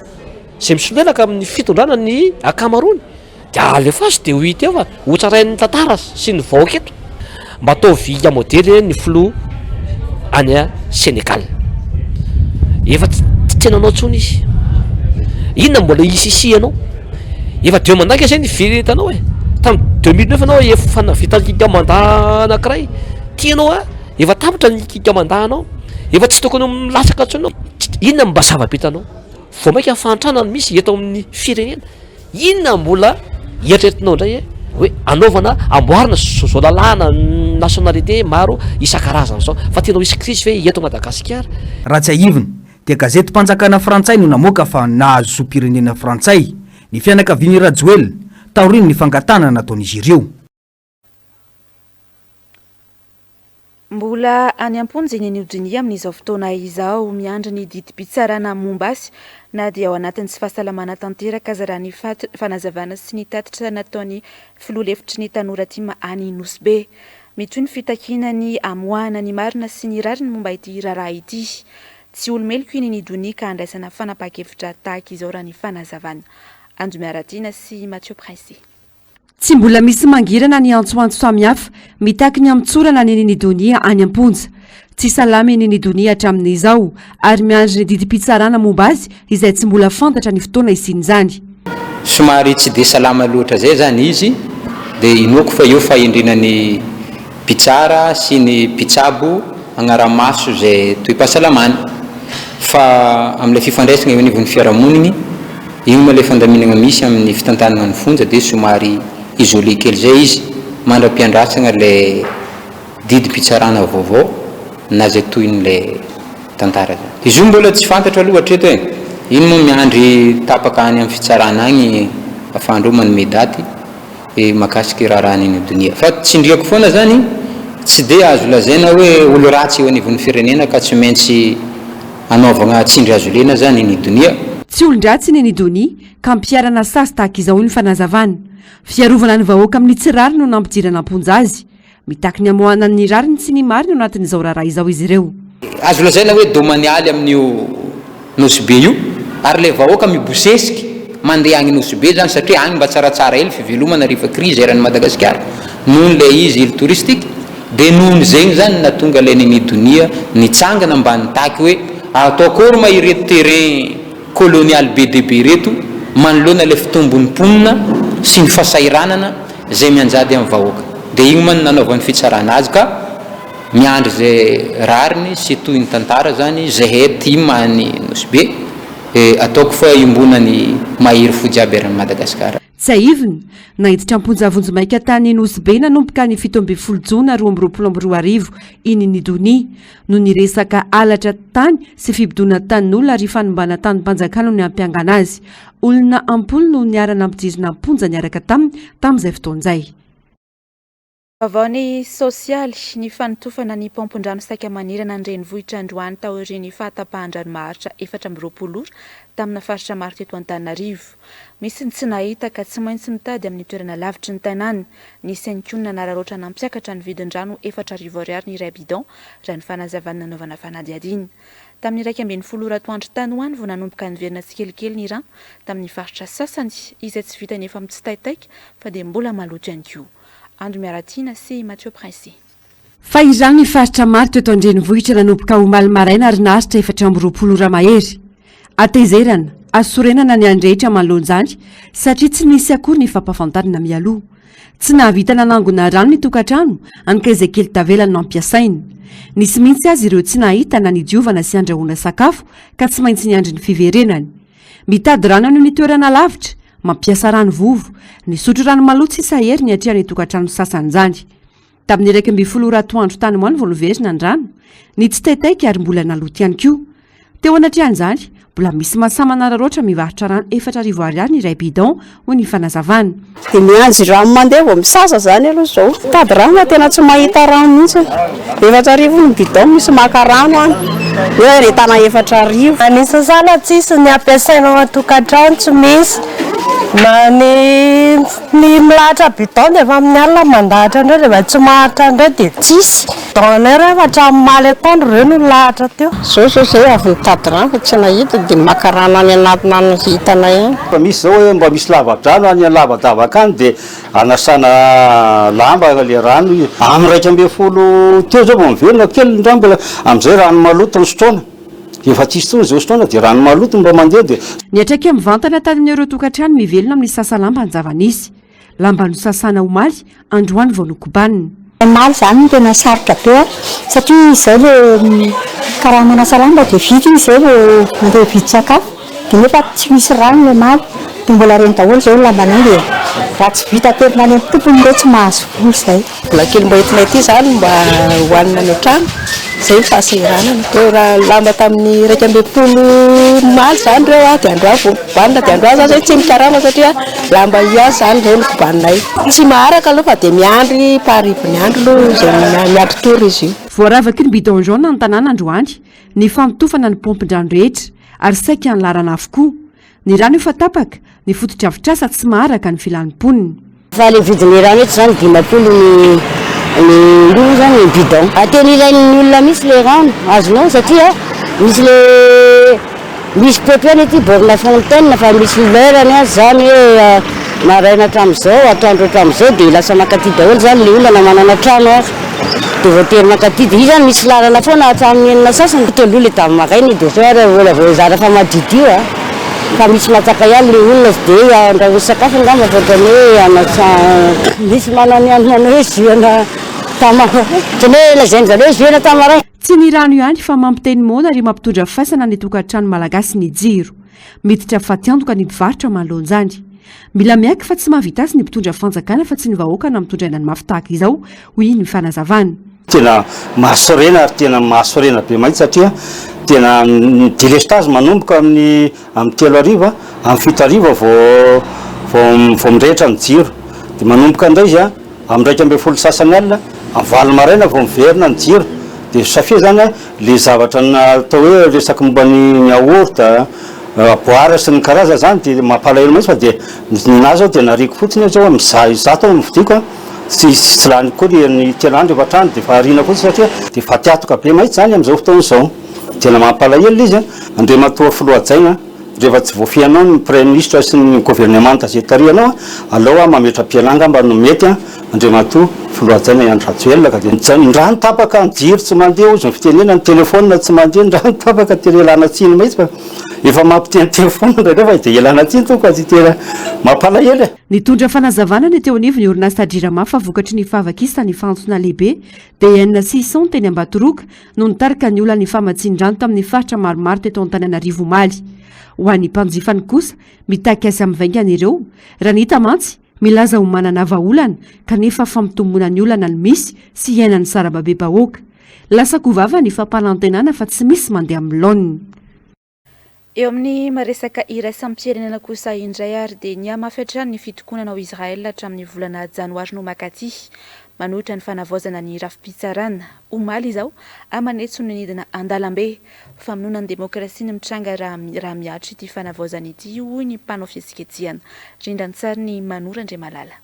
izay misolelaka amin'ny fitondrana ny ankamaroany dia alefaso dia ho hita eo fa ho tsarain'ny tantara sy ny vahoaka eto. Mba ataovy modely ny filoha any Sénégal. Efa tsy nanao intsony izy. Inona mbola hisisihanao? Efa deux mandat ange zay ny vitanao e. Tamin'ny 2009 ianao efa nahavita mandat anankiray. Tianao a? Efa tapitra ny kikamanda anao, efa tsy tokony milatsaka intsony anao, inona no mba zava-bitanao? Vao mainka fahantrana no misy eto amin'ny firenena, inona mbola eritreretinao indray hoe anaovana, amboarina zao lalàna nationalité maro isan-karazany zao, fa tianao hisy crise ve eto Madagasikara? Raha tsiahivina dia gazetim-panjakana frantsay no namoaka fa nahazo zom-pirenena frantsay ny fianakavian'i Rajoelina taorian'ny fangatahana nataon'izy ireo. Mbola any am-ponja i Neny Donia amin'izao fotoana izao, miandry ny didim-pitsarana momba azy na dia ao anatin'ny tsy fahasalamana tanteraka aza raha ny fanazavana sy ny tatitra nataon'ny filoha lefitry ny tanora tim any Nosy Be. Mitohy ny fitakiana ny hamoahana ny marina sy ny rariny momba ity raharaha ity. Tsy olo-meloka i Neny Donia ka handraisana fanapahan-kevitra tahaka izao raha ny fanazavana. Anjo Miaratiana sy Mathieu Princi. Tsy mbola misy mangirana ny antsoantso samihafa mitaky ny hamotsorana an'i Nini Donia any am-ponja. Tsy salama i Nini Donia hatramin'izao ary miandry ny didim-pitsarana momba azy izay tsy mbola fantatra ny fotoana hisian'izany. Somary tsy dia salama loatra izay izany izy dia inoako fa eo fahendrena ny mpitsara sy ny mpitsabo hagnara-maso izay toe-pahasalamany fa amin'ilay fifandraisana eo anivon'ny fiarahamonigny Iny moa ilay fandaminana misy amin'ny fitantanana ny fonja dia somary isolé kely izay izy mandra-piandrasana ilay didim-pitsarana vaovao na izay tohin'ilay tantara izany. Izy io mbola tsy fantatra aloha hatreto e! Iny moa miandry tapaka any amin'ny fitsarana agny afahandreo manome daty. mahakasika io raharaha Nino Donia. Fa tsindriako foana zany, tsy dia azo lazaina hoe olo ratsy eo anivon'ny firenena ka tsy maintsy anaovagna tsindry hazo lena zany Nini Donia. Tsy olon-dratsy Nini Donia ka ampiharana sazy tahaka izao, hoy ny fanazavana. Fiarovana ny vahoaka amin'ny tsy rariny no nampidirana am-ponja azy. Mitaky ny hamoahana ny rariny sy ny marina ao anatin'izao raharaha izao izy ireo. Azo lazaina hoe domanialy amin'io Nosy Be io ary ilay vahoaka mibosesiky mandeha agny Nosy Be zany satria agny mba tsaratsara hely fivelomana rehefa crise eran'i Madagasikara noho ilay izy île touristique dia nohon'ny zegny zany nahatonga ilay Nini Donia nitsangana mba nitaky hoe atao akory ma ireto terrain colonial be dia be ireto manoloana ilay fitombon'ny mponina sy ny fasahiranana Izay mianjady amin'ny vahoaka. Dia igny moa no nanaovan'ny fitsarana azy ka miandry izay rariny sy tohin'ny tantara zany zahay tim any Nosy Be eh ataoko fa iombonany mahery fo jiaby eran'i Madagascar. Tsiahivina, naiditra am-ponja vonjimaika tany Nosy Be nanomboka ny 17 jona 2022 i Nini Donia, noho ny resaka halatra tany sy fibodoana tanin'olona ary fanimbana tanim-panjakana no niampiangana azy. Olona am-polo no niara-nampidirina am-ponja niaraka taminy tamin'izay fotoana izay. Vaovao ny sosialy, ny fanotofana ny paompin-drano saika manerana ny renivohitra androany taorian'ny fahatapahan-drano maharitra 24 ora tamina faritra maro teto Antananarivo. Misy ny tsy nahita ka tsy maintsy mitady amin'ny toerana lavitry ny tanàna. Nisy ihany koa ny nanararaotra nampiakatra ny vidin-drano 4000 ariary ny iray bidon raha ny fanazavana nanaovana fanadihadiana. Tamin'ny 11 ora atoandro tany ho any vao nanomboka niverina tsikelikely ny rano tamin'ny faritra sasany, izay tsy vitan'ny efa mitsitaitaika fa dia mbola maloto ihany koa. Ando Miaratiana sy Mathieu Princi. Fahirano ny faritra maro teto an-drenivohitra nanomboka omaly maraina ary naharitra 24 ora mahery. Hatezerana. Hasorenana ny andrehitra manoloana izany satria tsy nisy akory ny fampahafantarana mialoha. Tsy nahavita nanangona rano ny tokantrano, hany ka izay kely tavela no nampiasaina. Nisy mihitsy aza ireo tsy nahita na nidiovana sy handrahoana sakafo ka tsy maintsy niandry ny fiverenany. Mitady rano any amin'ny toerana lavitra, mampiasa rano vovo, nisotro rano maloto sisa hery niatrehana ny tokantrano sasany izany. Tamin'ny 11 ora atoandro tany ho any vao noverina ny rano. Nitsitaitaika ary mbola naloto ihany koa. Teo anatrehan'izany, mbola misy masaha manararaotra mivarotra rano 4000 ariary ny iray bidon, hoy ny fanazavana. Dia miandry rano mandeha vao misasa izany aloha izao. Mitady rano fa tena tsy mahita rano mihitsy. 4000 ny bidon misy maka rano any. Hoe aretana 4000. Ny sasana tsisy, ny ampiasaina ao an-tokantrano tsy misy, na ny Ny milahatra bidon dia efa amin'ny alina mandahatra indray rehefa tsy maharitra indray dia tsisy. Bidon anay ireo efa hatramin'ny omaly atoandro ireo no nilahatra teo. Zao zao zay avy nitady rano fa tsy nahita dia maka rano any anatina any hitanay any. Fa misy zao hoe mba misy lavadrano any lavadavaka any dia anasana lamba le rano amin'ny 11 teo zao vao miverina kely ny rano mbola amin'izay rano maloto no sotroina. Efa tsisy intsony izao fotoana dia rano maloto no mba mandeha dia. Niantraika mivantana tany amin'ireo tokantrano mivelona amin'ny sasa lamba ny zava-nisy. Lamba nosasana omaly, androany vao nokobanina. Omaly izany no tena sarotra be a, satria izay le karaha manasa lamba dia vita iny izay vao mandeha hividy sakafo dia nefa tsy misy rano le omaly dia mbola reny daholo izao ny lambanay dia raha tsy vita aterina any amin'ny tompony ireo tsy mahazo vola izay. Vola kely mba entinay aty izany mba hohanina any an-trano, izay ny fahasahiranana. Ireo raha lamba tamin'ny 11 omaly izany ireo dia androany vao nokobanina, dia androany izany izay tsy mikarama satria lamba ihany izany ireo no kobaninay. Tsy maharaka aloha fa dia miandry paharivon'ny andro aloha izay miandry tour izy io. Voaravaky ny bidon jaune ny tanàna androany, nifampitofana ny paompin-drano rehetra ary saika nilarana avokoa. Ny rano efa tapaka, ny fotodrafitrasa tsy maharaka ny filan'ny mponina. Fa le vidin'ny rano eto zany 50 ny ny io zany ny bidon. Tena ilain'ny olona mihitsy le rano azonao satria misy le misy paompy ihany aty borne fontaine fa misy l'heure-ny aza zany hoe maraina hatramin'izao atoandro hatramin'izao dia lasa mankaty daholo zany le olona na manana trano ary dia voatery mankaty dia io zany misy lalana foana hatramin'ny enina sasany. Teo aloha le tamin'ny maraina dia zao ary mbola vao zara fa madiodio a. Fa misy matsaka ihany le olona tsy de andrahoy sakafo angamba fa ohatran'ny hoe anasa misy manana ihany manao hoe jus ana tamaray ohatran'ny hoe lazain-dry zareo hoe jus ana tamaray. Tsy ny rano ihany fa mampiteny moana ary mampitondra faisana ny tokantrano malagasy ny jiro. Miditra fatiantoka ny mpivarotra manoloana izany. Mila miaiky fa tsy mahavita azy ny mpitondra fanjakana fa tsy ny vahoaka no mitondra ny mafy tahaka izao, hoy ny fanazavana. Tena mahasorena ary tena mahasorena be mahitsy satria tena ny délestage manomboka amin'ny amin'ny telo hariva, amin'ny fito hariva vao vao vao mirehitra ny jiro, dia manomboka indray izy an amin'ny 11 sasany alina, amin'ny valo maraina vao miverina ny jiro, dia safia zany an le zavatra natao hoe resaky momba ny yaourt, à boire sy ny karazany zany dia mampalahelo mihitsy fa dia ny nahy zao dia nariako fotsiny aho zao mizaha izato aho no vidiako an. Tsy tsy lany koa ny ny tena andro efa hatrany dia efa ariana fotsiny satria dia fatiantoka be mahitsy izany amin'izao fotoana izao. Tena mampalahelo ilay izy an! Andriamatoa Filoha hajaina an, rehefa tsy voafehinao ny Praiminisitra sy ny governemanta izay tarihanao an, aleo aho mametra-pialana angamba no mety an, Andriamatoa Filoha hajaina i Andry Rajoelina ka dia ny rano tapaka, ny jiro tsy mandeha hozy ny fitenenana, ny telefaonina tsy mandeha, ny rano tapaka, tena ialana tsiny mahitsy fa efa mampiteniteny foana indraindray fa dia ialana tsiny tompoko fa tsy tena mampalahelo e! Nitondra fanazavana ny teo anivon'ny orinasa Jirama fa vokatry ny fahavakisan'ny fantsona lehibe DN 600 teny Ambatoroka no nitarika ny olan'ny famatsian-drano tamin'ny faritra maromaro teto Antananarivo omaly. Ho an'ny mpanjifany kosa, mitaky asa mivaingana ireo. Raha ny hita mantsy, milaza ho manana vahaolana kanefa fampitomboana ny olana no misy sy iainan'ny sarababem-bahoaka. Lasa kovava ny fampanantenana fa tsy misy mandeha amin'ny laoniny. Eo amin'ny resaka iraisam-pirenena kosa indray ary dia nihamafy hatrany ny fitokonana ao Israel hatramin'ny volana janoary no makaty manohitra ny fanavaozana ny rafi-pitsarana. Omaly izao, aman'hetsiny no nidina an-dalambe. Famonoana ny demokrasia ny mitranga raha raha mihatra ity fanavaozana ity, hoy ny mpanao fihetsiketsehana. Rindran-tsarin'i Mano Randriamalala.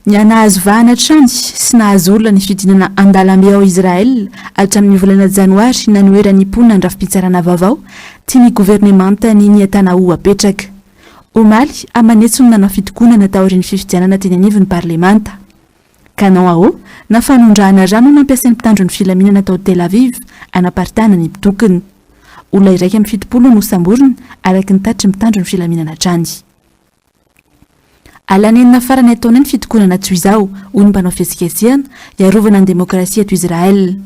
Nihanahazo vahana hatrany sy nahazo olona ny fidinana an-dalambe ao Israel hatramin'ny volana Janoary nanoheran'ny mponina ny rafi-pitsarana vaovao tian'ny governemantan'i Netanyahu apetraka. Omaly, aman'hetsiny no nanao fitokonana taorian'ny fifidianana teny anivon'ny parlemanta. Canon à eau na fanondrahana rano nampiasain'ny mpitandro ny filaminana tao Tel Aviv hanaparitahana ny mpitokona. Olona 71 no nosamborina, araka ny tatitry ny mpitandro ny filaminana hatrany. Alanenina farany ataonay ny fitokonana toy izao, hoy ny mpanao fihetsiketsehana, hiarovana ny demokrasia eto Israel.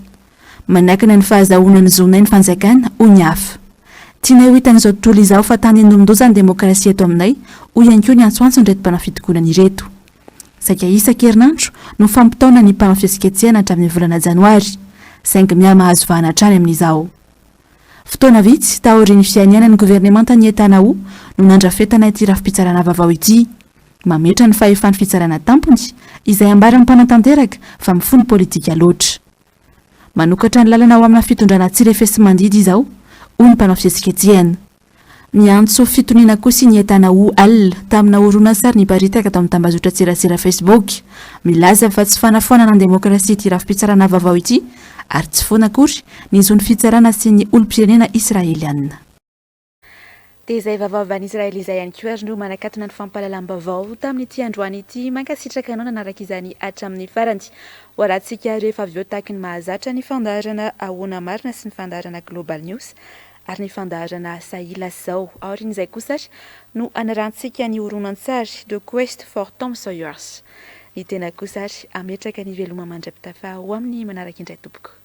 Manakana ny fahazahoana ny zonay ny fanjakana, hoy ny hafa. Tianay ho hitan'izao tontolo izao fa tandindomin-doza ny demokrasia eto aminay, hoy ihany koa ny antsoantson'ireto mpanao fitokonana ireto. Saika isan-kerinandro no fampitaona ny mpanao fihetsiketsehana hatramin'ny volana janoary, saingy miha-mahazo vahana hatrany amin'izao. Fotoana vitsy taorian'ny fianianan'ny governemanta Netanyahu no nandrafetana ity rafi-pitsarana vaovao ity. Mametra ny fahefan'ny fitsarana tampony, izay ambaran'ny mpanatanteraka fa mifono politika loatra. Manokatra ny lalana ho amina fitondrana tsy refesi-mandidy izao, hoy ny mpanao fihetsiketsehana. Miantso fitoniana kosa i Netanyahu Al tamina horonantsary niparitaka tao amin'ny tambazotran-tserasera Facebook, milaza fa tsy fanafoanana ny demokrasia ity rafi-pitsarana vaovao ity ary tsy foana akory ny zon'ny fitsarana sy ny olom-pirenena Israeliana. Dia izay vaovao avy any Israely izay ihany koa ary no manakatona ny fampahalalam-baovao tamin'ity androany ity. Mankasitraka anao nanaraka izany hatramin'ny farany. Ho arahantsika rehefa avy eo tahaky ny mahazatra ny fandaharana Ahoana Marina sy ny fandaharana Global News ary ny fandaharana Sahila Zao. Aorian'izay kosa ary no hanarahantsika ny horonantsary The Quest for Tom Sawyers. Ny tena kosa ary hametraka ny veloma mandra-pitafa ho amin'ny manaraka indray tompoko.